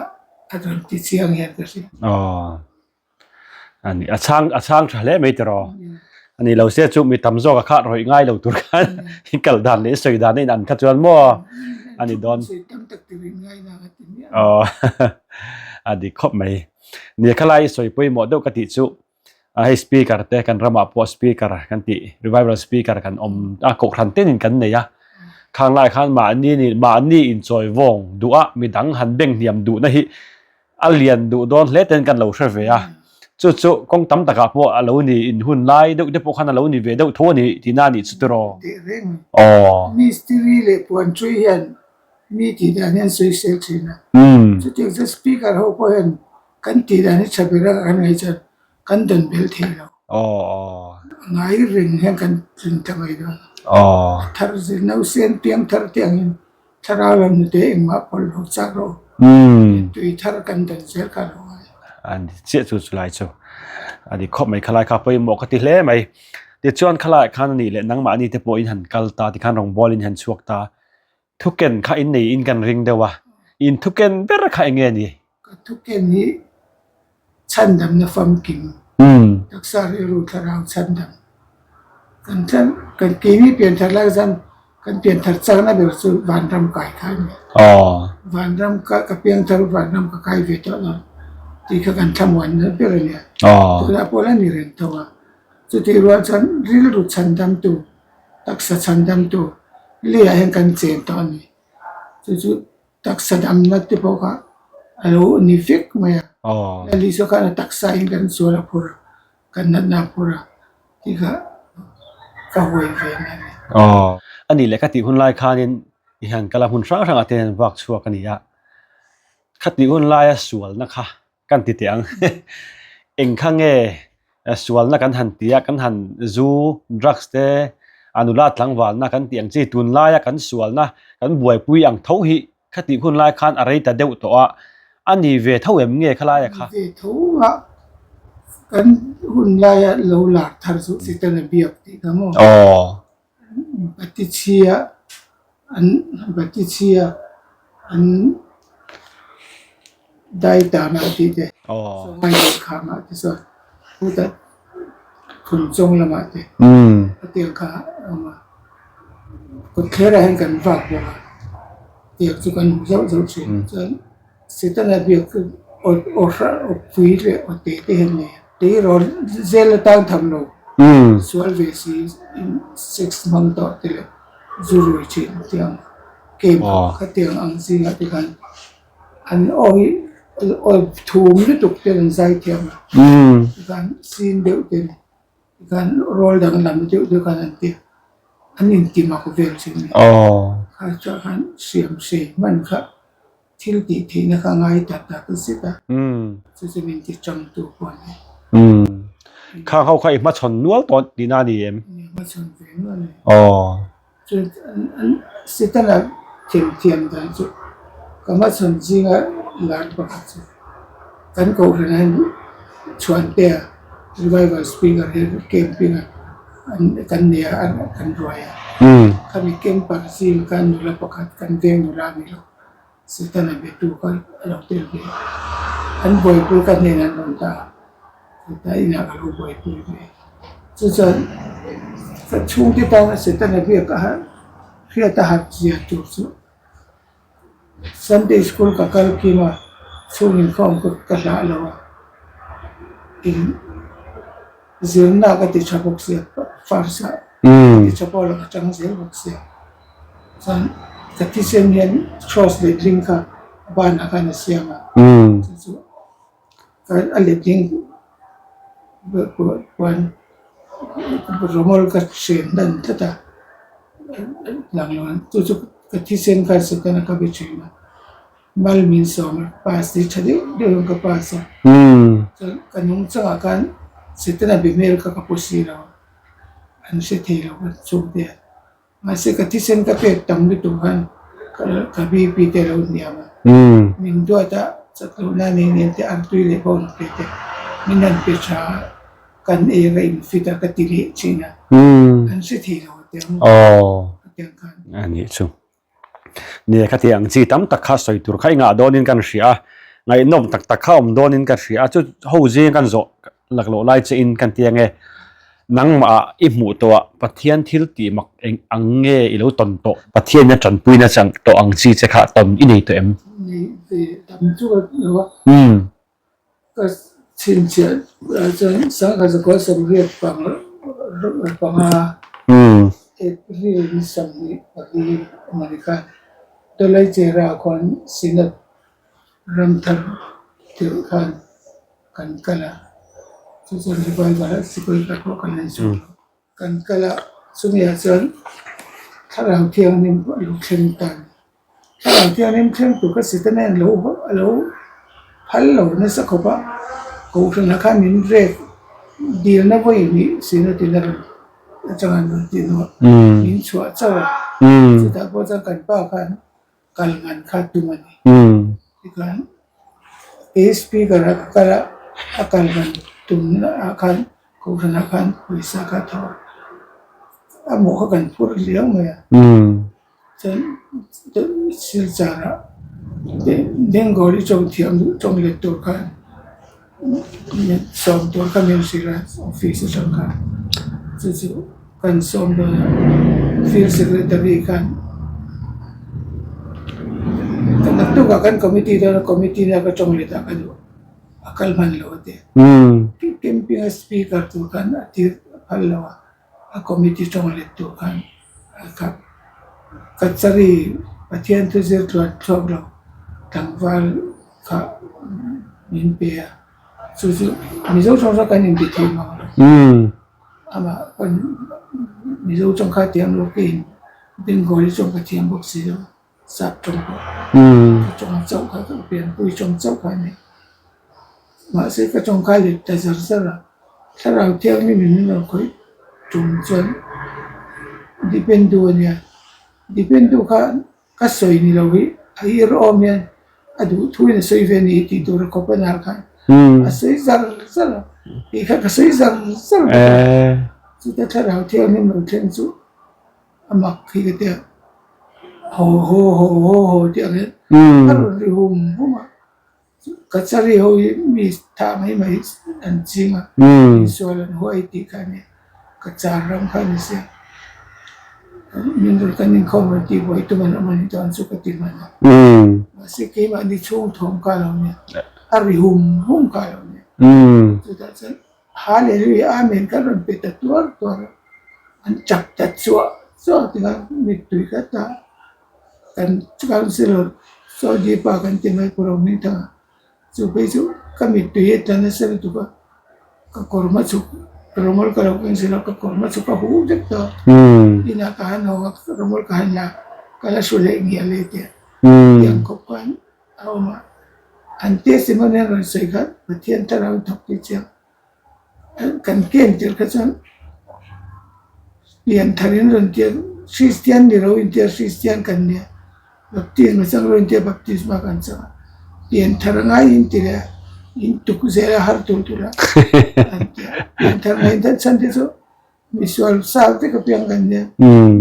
a rawn ti chiang hian ka hria. Aw a ni a chhang a chhang tha hle mai tiraw a ni lo se chu mi tam zawk a kha rawih ngai lo tur khan i kal dan leh i sawi dan a in an kha chuan maw a ni dawn. Sawi tam tak turin ngai na ka ti miah. Aw a dik khawp mai. Nia khalai i sawi pawimawh deuh ka tih chu A hei speaker te kan ramah pawh speaker kan tih revival speaker kan awm a kohhran tenin kan nei a khang lai khan mahni ni mahni inchawi vawng duh a midang han beng hniam duhna hi a lian duh dawn hle ten kan lo hre ve a chu chu kawng tam takah pawh a lo ni in hun lai deuh te pawh khan a lo ni ve deuh tho a ni tihna a nih chu tiraw Tehreng aw. Mistiri leh puanṭui hian mi tih dan hian sawisel thin a chutiang chuan speaker ho pawh hian Kan tih dan hi tha ber a kan ngaih chuan kan dawn belh thei lo. Ngai reng hian kan tlin ta mai dawn a. A thar zir nausen piang thar te angin thlarau lam hnute engmah pawlh lo chak rawh u. Tui thar kan dawn zel kha a lo ngai. A ni chiah chu chulai chu a ni khawp mai khalai kha pawimawh ka ti hle mai. Tichuan khalaiah khan a nih leh nangmahni te pawhin han kal ta tikhan rawngbawl in han chhuak ta. Thuken kha in nei in kan ring deuh a, in thuken ber kha eng nge ni? Ka thuken hi chhandamna famkim, taksa rilru thlarau chhandam. Kan thlen, kan keini pianthar lai chuan kan pianthar chakna ber chu vanram kai kha a ni. Vanram ka ka piangthar vanram ka kai ve tawh lo tih kha kan thlamuanna ber a nia. Tunah pawh la ni reng tho a, chutih rual chuan rilru chhandamtu Taksa chhandamtu leiah hian kan chen tawh a ni. Chu chu taksa damna te pawh kha a lo ni vek mai a. Lal Isua khan a taksa in kan sual a phur a, kan natna a phur a tih kha ka huai ve na a ni. A nih leh ka tih hun lai khanin i han kal a, hmun hrang hrangah te hian vak chhuak a ni a. Khatih hun laia sualna kha Kan ti teh ang. Eng kha nge sualna kan han ti a, kan han zu, drugs te, a nula tlangvalna kan tih ang chi tunlaia kan sualna kan buaipui ang tho hi khatih hun lai khan a rei ta deuh tawh a, a ni ve tho em nge khalaia kha? Ni ve tho a, kan hun laia lo lar thar chu Setana biak tih kha maw? Aw. Batichhia an Batichhia an dai tan ah tih te chawngai leh kham ah te chuan chutah phun chawng lamah te a tiang kha a awm a kawtthler ah hian kan vak bawk a tiang chu kan hmu zauh zauh thin chuan. Setana biak chu aw hrah aw pui leh aw te te hian nei a. Tleirawl zel atan tham lo sual ve si in sex hmang tawh te leh zu rui thin tiang game khatiang ang zingah te khan an aw hi aw thum lutuk te an zai thiam a tikhan sin deuh te Tikhan rawl danglam deuh deuh khan an ti a, an inti mak vel thin a ni. Kha chuah khan hriam hrei hman kha thil tih theihna kha a ngai ta tak zet a, chu chu min ti tangtu pawh a ni. Khang ho kha i hmachhawn nual tawh tihna a ni em? Ni, hmachhawn ve nual a ni. Chuan Setana themthiam dan chu ka hmachhawn zinga lar pakhat chu kan kohhran hian Chhuantea revival speaker hi camping a kan nei a kan ruai a khami camper zing khan nula pakhat kan veng nula a ni lo. Setana betu kha a lo tel ve a, an buaipui ka hnenah an rawn dah a, chutah inah ka lo buaipui ve. Chu chuan ka chhungte tana Setana biak a harh hriat a harh zia tur chu Sunday school ka kal kim a, chhung inkhawm ka ka hlah lo a, in zirna ka ti tha bawk sia first ah ka ti tha pawh lo ka tang zel bawk sia. Chuan ka thisen hian cross letling kha a banah khan a siam a, chu chu a letling puan rawmawl ka hren hnan tlat a, lang lo ang chu chu ka thisen khan Setana ka be thin a. Mal min sawm a, pass hi tha deuh deuh in ka pass a. Chuan ka nung changah khan Setana be hmel kha ka pu si lo a, an hre thei lo ka chhungte a. Mahse ka thisen ka pek tam lutuk khan ka BP te a lo hniam a. Min duat a, chak lohna nei nen te artui leh bawng te te min han pe tha a, kan ei a ka in fit a ka ti leh thin a. An hre thei lo a tiang tiang khan. A nih chu. Nia khati ang chi tam tak kha sawi tur kha i ngah dawnin kan hria a, ngaihnawm tak tak kha awm dawnin ka hria a, chu ho zing kan zawh laklawh lai che in kan ti ange, nangmah i hmuh tawh ah Pathian thil tih mak eng ang nge i lo tawn tawh? Pathian a tanpui na chang tawh ang chi che kha tawn i nei tawh em? Nei ve tam chu ka lo a. Ka chhinchhiah chuan sangha zakua sawmriat panga April ni 24 emaw ni khan Tawlaichera khuan Synod ramthar tirh khan kan kal a, chu chuan revival a sikul kal pawh kan han sawi. Kan kal a, chumi ah chuan thlarau thianghlim pawh a lo thleng ta a ni. Thlarau thianghlim thleng tur kha Setana hian lo a lo phal lo nasa khawp a, Kohhranah khan min rek dilna vawi hnih sina tina rawn atanga an rawn tih hnuah min chhuah chauh a, chutah pawh chuan kan pa khan kal ngan kha tum a ni. Tikhan kei speaker a ka kal a, a kal ngan tumna ah khan Kohhranah khan pawisa kha thaw a, a mawh kha kan phur liau mai a. Chuan Silchar-ah Bengali tawng thiam duh tawng let tur khan sawm tur kha min hrilh a office atang khan chu chu kan sawm dawn a field secretary khan naktukah kan committee dawn a committee na ka tawng let ah ka duh a kal hman lo a ti camping a speaker tur khan a tir phal lo a. A committee tawng let tur khan a kap. Kachari Pathian thu zir tluan thlawk lo tlangval kha min pe a, chu chu Mizo tawng kha kan inti thei mang lo. Amah pawn Mizo tawng kha thiam lo keiin Bengali tawng ka thiam bawk si lo. Sap tawng pawh ka tawng chauh kha ka pianpui tawng chauh kha a ni. Mahse ka tawng kha let ta zar zar a, thlarau thianghlim in min rawn khawih tum chuan Dipendu a nia, Dipendu kha ka sawi ni lo hi a ir awm hian a duh thu in a sawi ve a ni hi tih tur a khawp a nar khan a sawi zar zar a, kei kha ka sawi zar zar bawk a, chuta thlarau thianghlim lo thleng chu. A mak hi ka tia haw haw haw haw haw tih ang hian a rawn ri hum hum a, Kachari ho hi mi thah mai mai an ching a, insual an huai tih kha a nia, Kachar ram kha a ni sia, min rawn kan inkhawm rawn tih buai tum an awm a ni chuan chu ka ti hman a, mahse keimahni chhung thawm kha a lo nia, a ri hum hum kha a lo nia, chutah chuan. Hallelujah Amen kan rawn pe ta tuar tuar a, an chak ta chuah chuah tikah mittui kha ta kan councillor Saudi pa kan ti mai Pu Rohmingthanga chu phei chu ka mittui hi a tla nasa lutuk a, ka kawr hma chhuk rawmawl ka lo keng zir a ka kawr hma chhuk a huh vek tawh a, inah ka han haw a rawmawl ka han la ka la hru leh ngial e tia tiang khawp khan. A awm a, an testimony an rawn sawi kha Pathian thlarau in thawk tih chiang kan ken tir kha chuan pian thar in rawn tia Kristian ni lo in tia Kristian kan nia baptisma chang lo in tia baptisma kan chang a pian thar a ngai in ti leh a in tuk zel a har tur tur a an tia pian thar ngai in chhan te chu misual sal vek a piang kan nia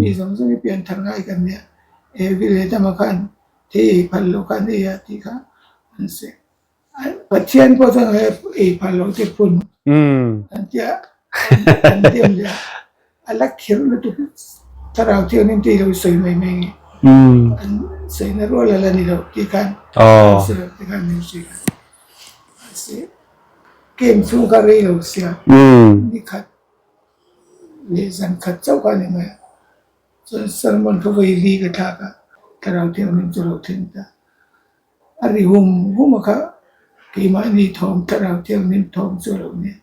mi zawng zawng hi pian thar ngai kan nia he village lamah khan Thei ei phal lo kha an ei a tih kha an sawi. Pathian pawh chuan ei phal lo te phun an tia an dem leh a, a la khirh lutuk thlarau thianghlim te i lo sawi mai mai nge an sawina rual a la ni lo tih khan an sawi lo tih khan min hrilh a. Mahse camp chhung kha rei lo sia nikhat leh zan khat chauh kha a ni mai a. Chuan sermon kha vawi li ka thlak a, thlarau thianghlim chu lo thleng ta. A ri hum hum a kha keimahni thawm thlarau thianghlim thawm chu a lo nia.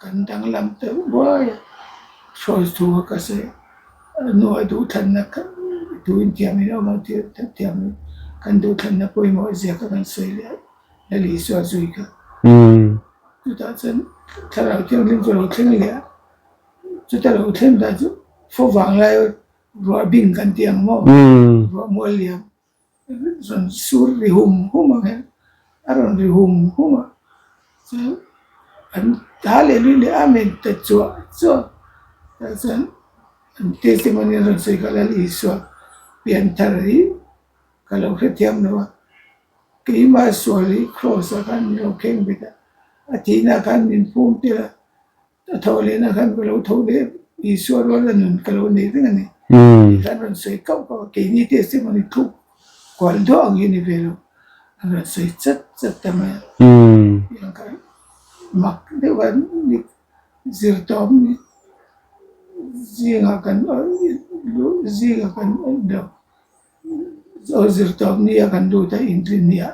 Kan danglam deuh buai a, hruai thu kha ka sawi a, a hnuah duhthlanna kha thu inthiam in a awm ang tih thiam in. Kan duhthlanna pawimawh zia kha kan sawi leh a, Lal Isua zui kha. Chutah chuan Thlarau Thianghlim chu a lo thleng leh a, chuta lo thleng dan chu fo vanglai ruah bing kan ti ang maw? Ruah mual liam rawn sur ri hum hum ang hian a rawn ri hum hum a, chuan an Hallelujah leh Amen ta chuah chuah tah chuan an testimony an rawn sawi kha Lal Isua pianthar hi ka lo hrethiam lo a, keimah sual hi kraws ah khan min lo kheng bet a, a thihna ah khan min phum tel a. A tho lehna khan ka lo tho leh Isua rual a nun ka lo nei reng a ni. Tih khan rawn sawi kauh kauh a, keini testimony thluk kual duah ang hi a ni ve lo. An rawn sawi chat chat ta mai a. Tiang kha mak deuh a ni zir tawp ni zingah kan zingah kan lo Aw zirtawp nia kan lut a, inrin nia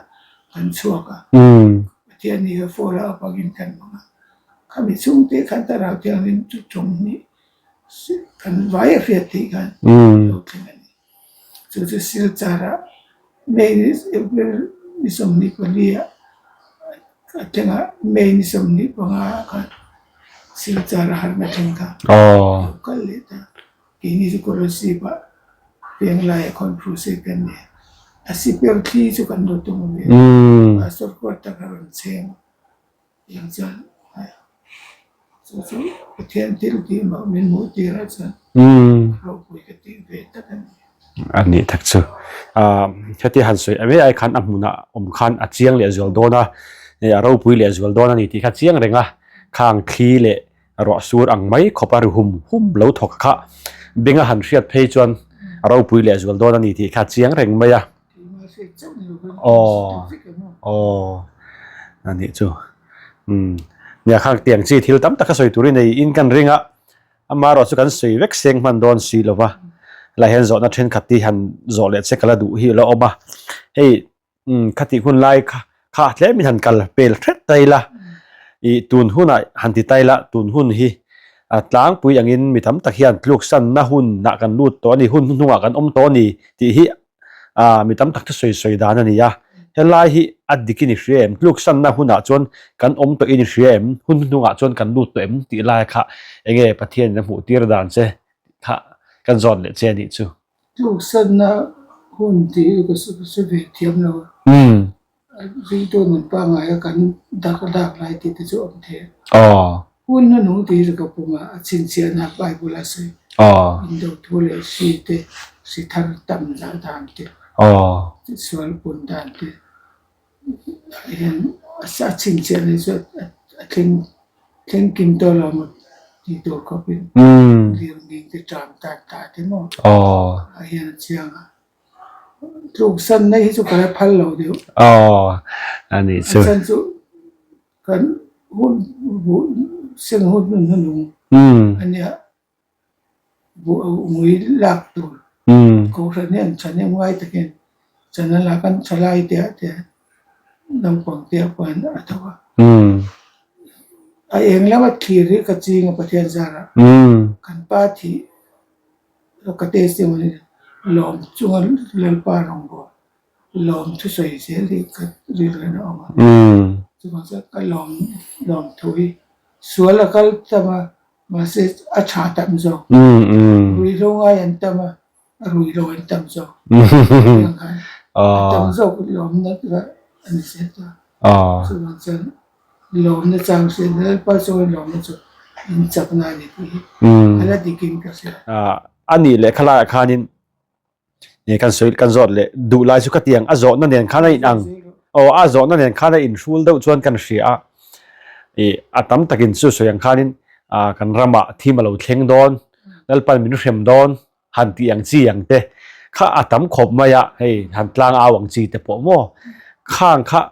kan chhuak a, Pathian ni kha follow up angin kan hmang a, khami chhungte khan Thlarau Thianghlim chu tawng hnih kan vai a hriat theih khan lo thleng a ni. Chu chu Silchar ah May ni April ni 24 ah a thleng a, May ni 25 ah khan Silchar a harna thleng kha a lo kal leh ta. Keini chu Kolasib ah Penglai a khawn crusade kan ni a, a siper thli chu kan lo tum ve a, Pastor quarter a rawn cheng a, tiang chuan chu chu Pathian thil tih mah min hmuh tir ah chuan ropui ka tih ve tak a ni. A nih tak chu. Heti han sawi mai ai khan a hmunah awm khan a chiang leh zual dawn a, a ropui leh zual dawn a ni tih kha chiang reng a, khang thli leh Ruah sur ang mai khawp a ri hum hum lo thawk kha benga han hriat phei chuan a ropui leh zual dawn a ni tih kha chiang reng mai a. Aw aw a nih chu umm nia khang tiang chi thil tam tak a sawi turin ei in kan ring a amaherawh chu kan sawi vek seng hman dawn si lo va helai hian zawhna thenkhat hi han zawh leh che ka la duh hi a la awm a hei Umm khatih hun lai kha kha tlem in han kal pel hret ta ila ih tun hunah han ti ta ila tun hun hi a tlangpui angin mi tam tak hian tluksanna hunah kan lut tawh a ni hun hnuhnungah kan awm tawh a ni tih hi ah mi tam tak te sawi sawi dan a ni a helai hi a dik in i hria em tluksanna hunah chuan kan awm tawh in i hria em hun hnuhnungah chuan kan lut tawh em tih lai kha enge Pathian in a hmuh tir dan che kha kan zawt leh che a nih chu. Tluksanna hun tih hi ka hre ve thiam lo a. Ringtu nun pangngai a kan dak dak lai tih te chu a awm thei a. Hun hnuhnung tih hi ka pum a, a chhinchhiahna Bible a sawi. Indo thu leh hri te, hri thar tam zah dan te, sual pun dan te. Hian a chhinchhiahna hi chu a thleng thleng kim tawh lo maw tih tur khawpin lirnghing te ṭam tan ta te maw ah hian a chiang a tluksanna hi chu ka la phal lo deuh a chhan chu kan hun seng hun hnuhnung a nia. Ngui lak tur kohhran hian thahnem ngai takin chana lak an thalai te ah te naupang te ah pawh hian a tho a. A eng lama thlir hi ka ching a Pathian zarah kan pa thih ka testimony lawm chunga Lalpa rawngbâwl lawm thusawi zel hi ka rilru in a awm a. Chuvang chuan ka lawm lawmthu hi sual a kal tam a. Mahse a tha tam zawk. Ruihhlo ngai an tam a, a ruihhlo an tam zawk. Tiang khan a tam zawk lawmna kha a ni zel ta. Chuvang chuan lawmna chang hriat Lalpa chuan lawmna chu in chakna a ni tih hi a la dikin ka hria. A nih leh khalaiah khanin Nge kan sawi kan zawt leh duh lai chu ka tiang a zawhna nen khan a in ang aw a zawhna nen khan a in hrul deuh chuan kan hria a ih a tam takin chu sawi ang khanin ah kan ramah thim a lo thleng dawn Lalpan min hrem dawn han tih ang chi ang te kha a tam khawp mai a hei han tlang au ang chi te pawh maw khang kha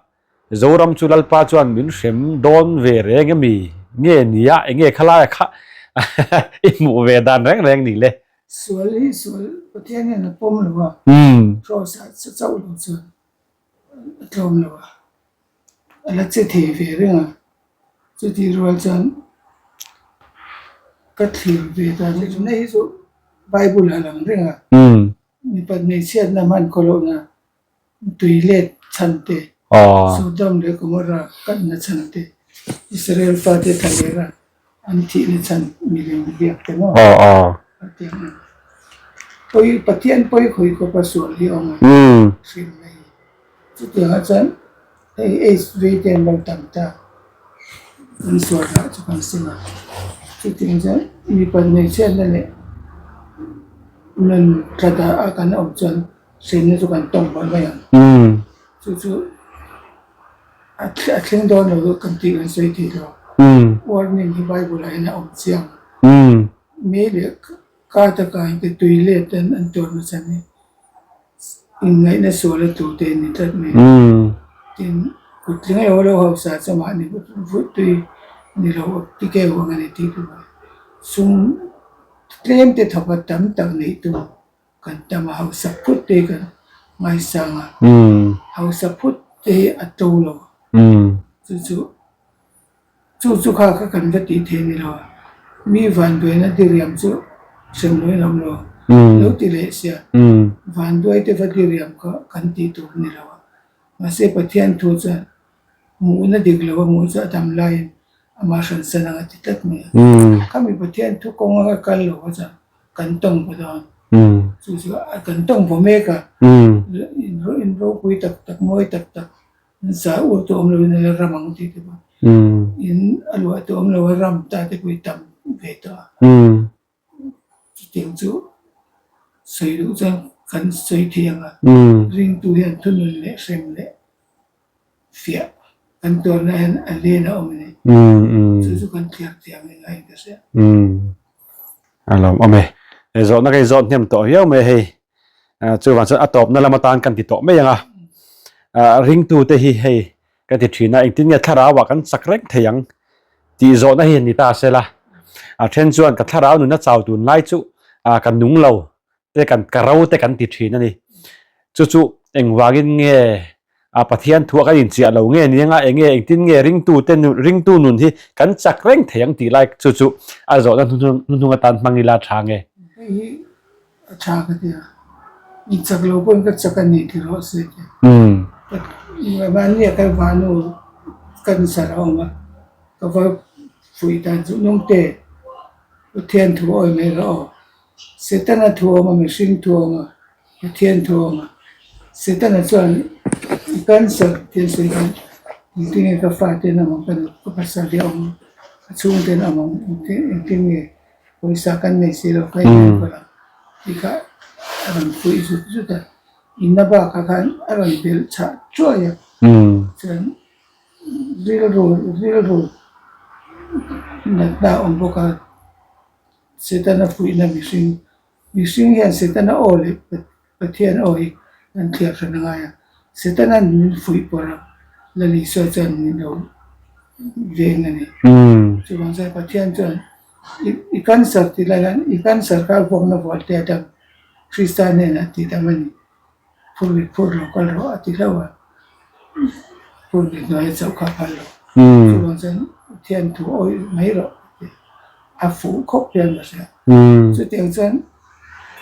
Zoram chu Lalpa chuan min hrem dawn ve reng emi nge nia enge khalai a kha i hmuh ve dan reng reng ni le. Sual hi sual Pathian hian a pawm lo a, Kraws ah che chauh lo chuan a tlawm lo a, a la che thei ve reng a, chutih rual chuan ka thlir ve dan hi chu nei hi chu Bible a lang reng a, mipat hmeichhiatna hman khaw lohna. Tui let chhan te, Sodom leh Gomorrah kanna chhan te, Israel fate thlalera an thihna chhan milem biak te maw? Hetiang a ni. Pawi, Pathian pawi khawi khawpa sual hi a awm a, hrilh mai. Chutiangah chuan hei AIDS vei te an lo tam ta, kan sual rah chu kan seng a. Chutiang chuan mipa hmeichhiatna leh nun tla dah a kan awm chuan Hrenna chu kan tawng palh mai ang. Chu chu a thleng dawn lo deuh kan tih kan sawi thei lo. Warning hi Bible ah hian a awm chiang. Mei leh ka taka te tui let an an tuar nasa ni. Inngaihna sual a tur te an ni tlat mai. Tin, kut tling emaw lo hausa chu mahni vut tui ni lo tikeu ang a ni tih chu sum tlem te thawk a tam tak neih tur. Kan tam a hausa phut te hi kan ngaisang a, hausa phut te hi a to lo. Chu chu chu chu kha kha kan va tih thei ni lo a, mi vanduaina diriam chu hremloin a awm lo. Lo ti leh sia, vanduai te va diriam kha kan tih tur a ni lo a, mahse Pathian thu chuan hmuhna dik lo a hmuh chu a dam laiin amah hransan ang a ti tlat mai a. Khami Pathian thu kawnga ka kal lo kha chuan kan tawng paw dawn. Chu chu kan tawng paw mek a, in ropui tak tak mawi tak tak in sa ur te awm loin a la ram ang tih te pawh in a luah te awm lo a ram ta te pawh hi tam ve tawh a. Chutiang chu sawi duh chuan kan sawi thei ang a, ringtu hian thunun leh hrem leh fiah kan tuarna hian a len a awm a ni. Chu chu kan thliak thiam hi ngaiin ka hria. A lawm awm e. Zawhna ka inzawt hnem tawh viau mai hei. Chuvang chuan a tawpna lam atan kan ti tawh mai ang a. Ringtute hi hei Ka ti thin a, engtin nge thlarauah kan chak reng thei ang tih zawhna hi ni ta se la. A then chuan ka thlarau nuna chau tun lai chu ka nung lo te kan ka ro te kan ti thin a ni. Chu chu engvangin nge Pathian thuah kan inchiah lo nge ni anga enge engtin nge ringtu te nun ringtu nun hi kan chak reng thei ang tih lai chu chu a zawhna hnuhnung atan hmang ila tha nge. Hei hi A tha ka ti a, i chak lo pawn ka chak a ni ti rawh se ti. Mahni a kan vanu cancer a awm a, ka va fuih dan chu nungte Pathian thu awi mai rawh aw. Setana thu a awm a, mihring thu a awm a, Pathian thu a awm a. Setana chuan i cancer tih a sawi khan engtin nge ka fate an awm ang, ka nu ka pasal hi a awm ang, ka chhungte an awm ang engtin nge Pawisa kan nei si lo kha in enkawl ang tih kha a rawn fuih zut zut a, inna bakah khan a rawn belh chhah chuai a, chuan rilru rilru natna a awm bawk a, Setana fuihna mihring mihring hian Setana aw leh Pathian aw hi kan thliar hran a ngai a, Setana'n min fuih pawrh a, Lal Isua chuan min lo veng a ni. Chuvang chuan Pathian chuan i cancer tih lai hian i cancer kha vuakna vual te a dam, Krista hnenah tih dam a ni. Phur rit phur lo kal rawh a ti hlauh a, phur rit hnuaia chauh kha a phal lo. Chuvang chuan Pathian thu awih mai rawh a ti a, a fuh khawp hian ka hria. Chutiang chuan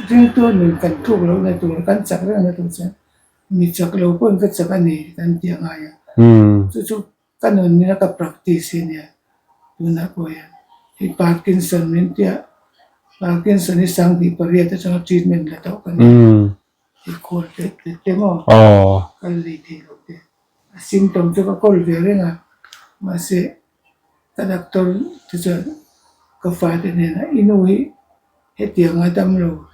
Ringtu nun kan tluk lohna tur, kan chak rengna tur chuan mi chak lo pawhin ka chak a ni kan tih a ngai a. Chu chu ka nun nena ka practice hi a nia tunah pawh hian. Hei Parkinson min tia, Parkinson hi 1800 atanga treatment la tawh ka nia. Hei khawl teh teh te maw kal lei thei lo te. A symptom chu ka kawl ve reng a, mahse Ka doctor te chuan ka fate hnenah i nu hi hetiang a dam lo,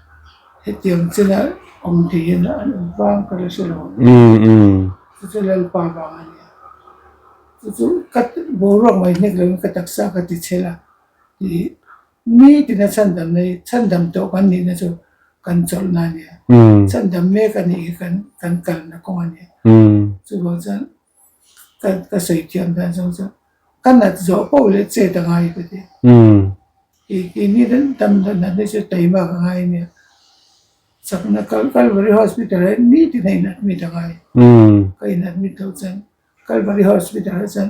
hetiang chena awm thei hian an awm vang ka la hre lo ang. Chu chu Lalpa vang a nia. Chu chu ka boruak mai hnek loin ka taksa ka ti chhel a tih nitin a chhandam na hi chhandam tawh kan nihna chu kan chawlhna a nia. Chhandam mek a nih hi kan kalna kawng a nia. Chuvang chuan Ka ka sawi thiam dan zawng chu ka nat zawh poh leh chet a ngai ka ti. I keini dan tam dan natna chu taima ka ngai ania. Chakna kal Kalvari Hospital ah hian nitin a in admit a ngai. Ka in admit loh chuan Kalvari Hospital ah chuan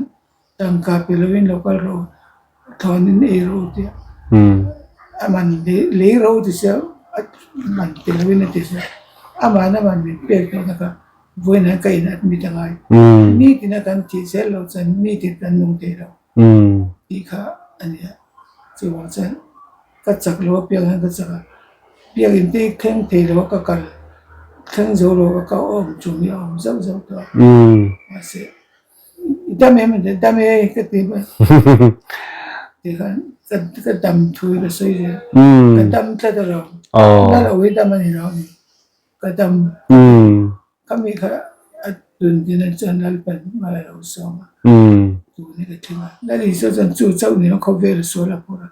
tangka pe lovin lo kal rawh u, thlawnin ei rawh u tia a man lei rawh u ti sia a man pe lovin a ti sia amahna man min pek tawhna kha. Vawiin ka in admit a ngai. Nitin a kan thih zel loh chuan nitin kan nung thei lo tih kha a ni a. Chuvang chuan ka chak lo apiang hian ka chak a, biakinn te hi thleng thei lo a ka kal, thleng zo lo a ka awm tum hi a awm zauh zauh tawh a. Mahse i dam em a dam e ka ti mai. Tikhan ka dam thu hi ka sawi zel. Ka dam tlat alawm. Na lo hi dam a ni lo a ni. Ka dam. Ka mi kha a tun din a chuan Lalpan hmai a lo sawm a. Tun hi ka thleng a. Lal Isua chuan chu chauh ni lo khawvel a sual a phur a.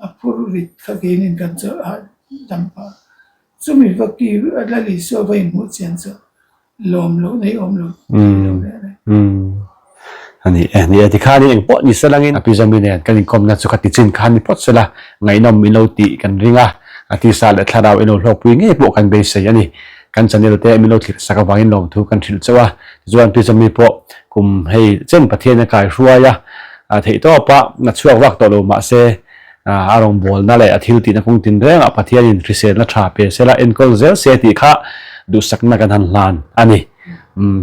A phur rit kha keinin kan chawlh a dam phah. Chumi va ki Lal Isua va inhmuh chian chu lawm loh nei awm lo thei lo reng reng. A ni e, ni e, tikhanin eng pawh ni se langin a Pizami nen kan inkawmna chu kha ti chin khan ni phawt se la, ngaihnawm in lo tih kan ring a, a tisa leh thlarau in lo hlawkpui ngei pawh kan beisei a ni. Kan channel te min lo thlir sak avangin lawmthu kan hrilh chauh a, tichuan Pizami pawh kum hei chen Pathian a kai hruai a, theihtawp a, a chhuak vak tawh lo mahse a rawngbawlna leh a thil tihna kawng tinrengah Pathianin hriselna tha pe se la enkawl zel se tih kha duhsakna kan han hlan a ni.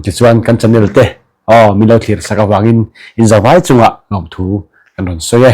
Tichuan kan channel te aw min lo thlir sak avangin inzavai chungah lawmthu kan rawn sawi e.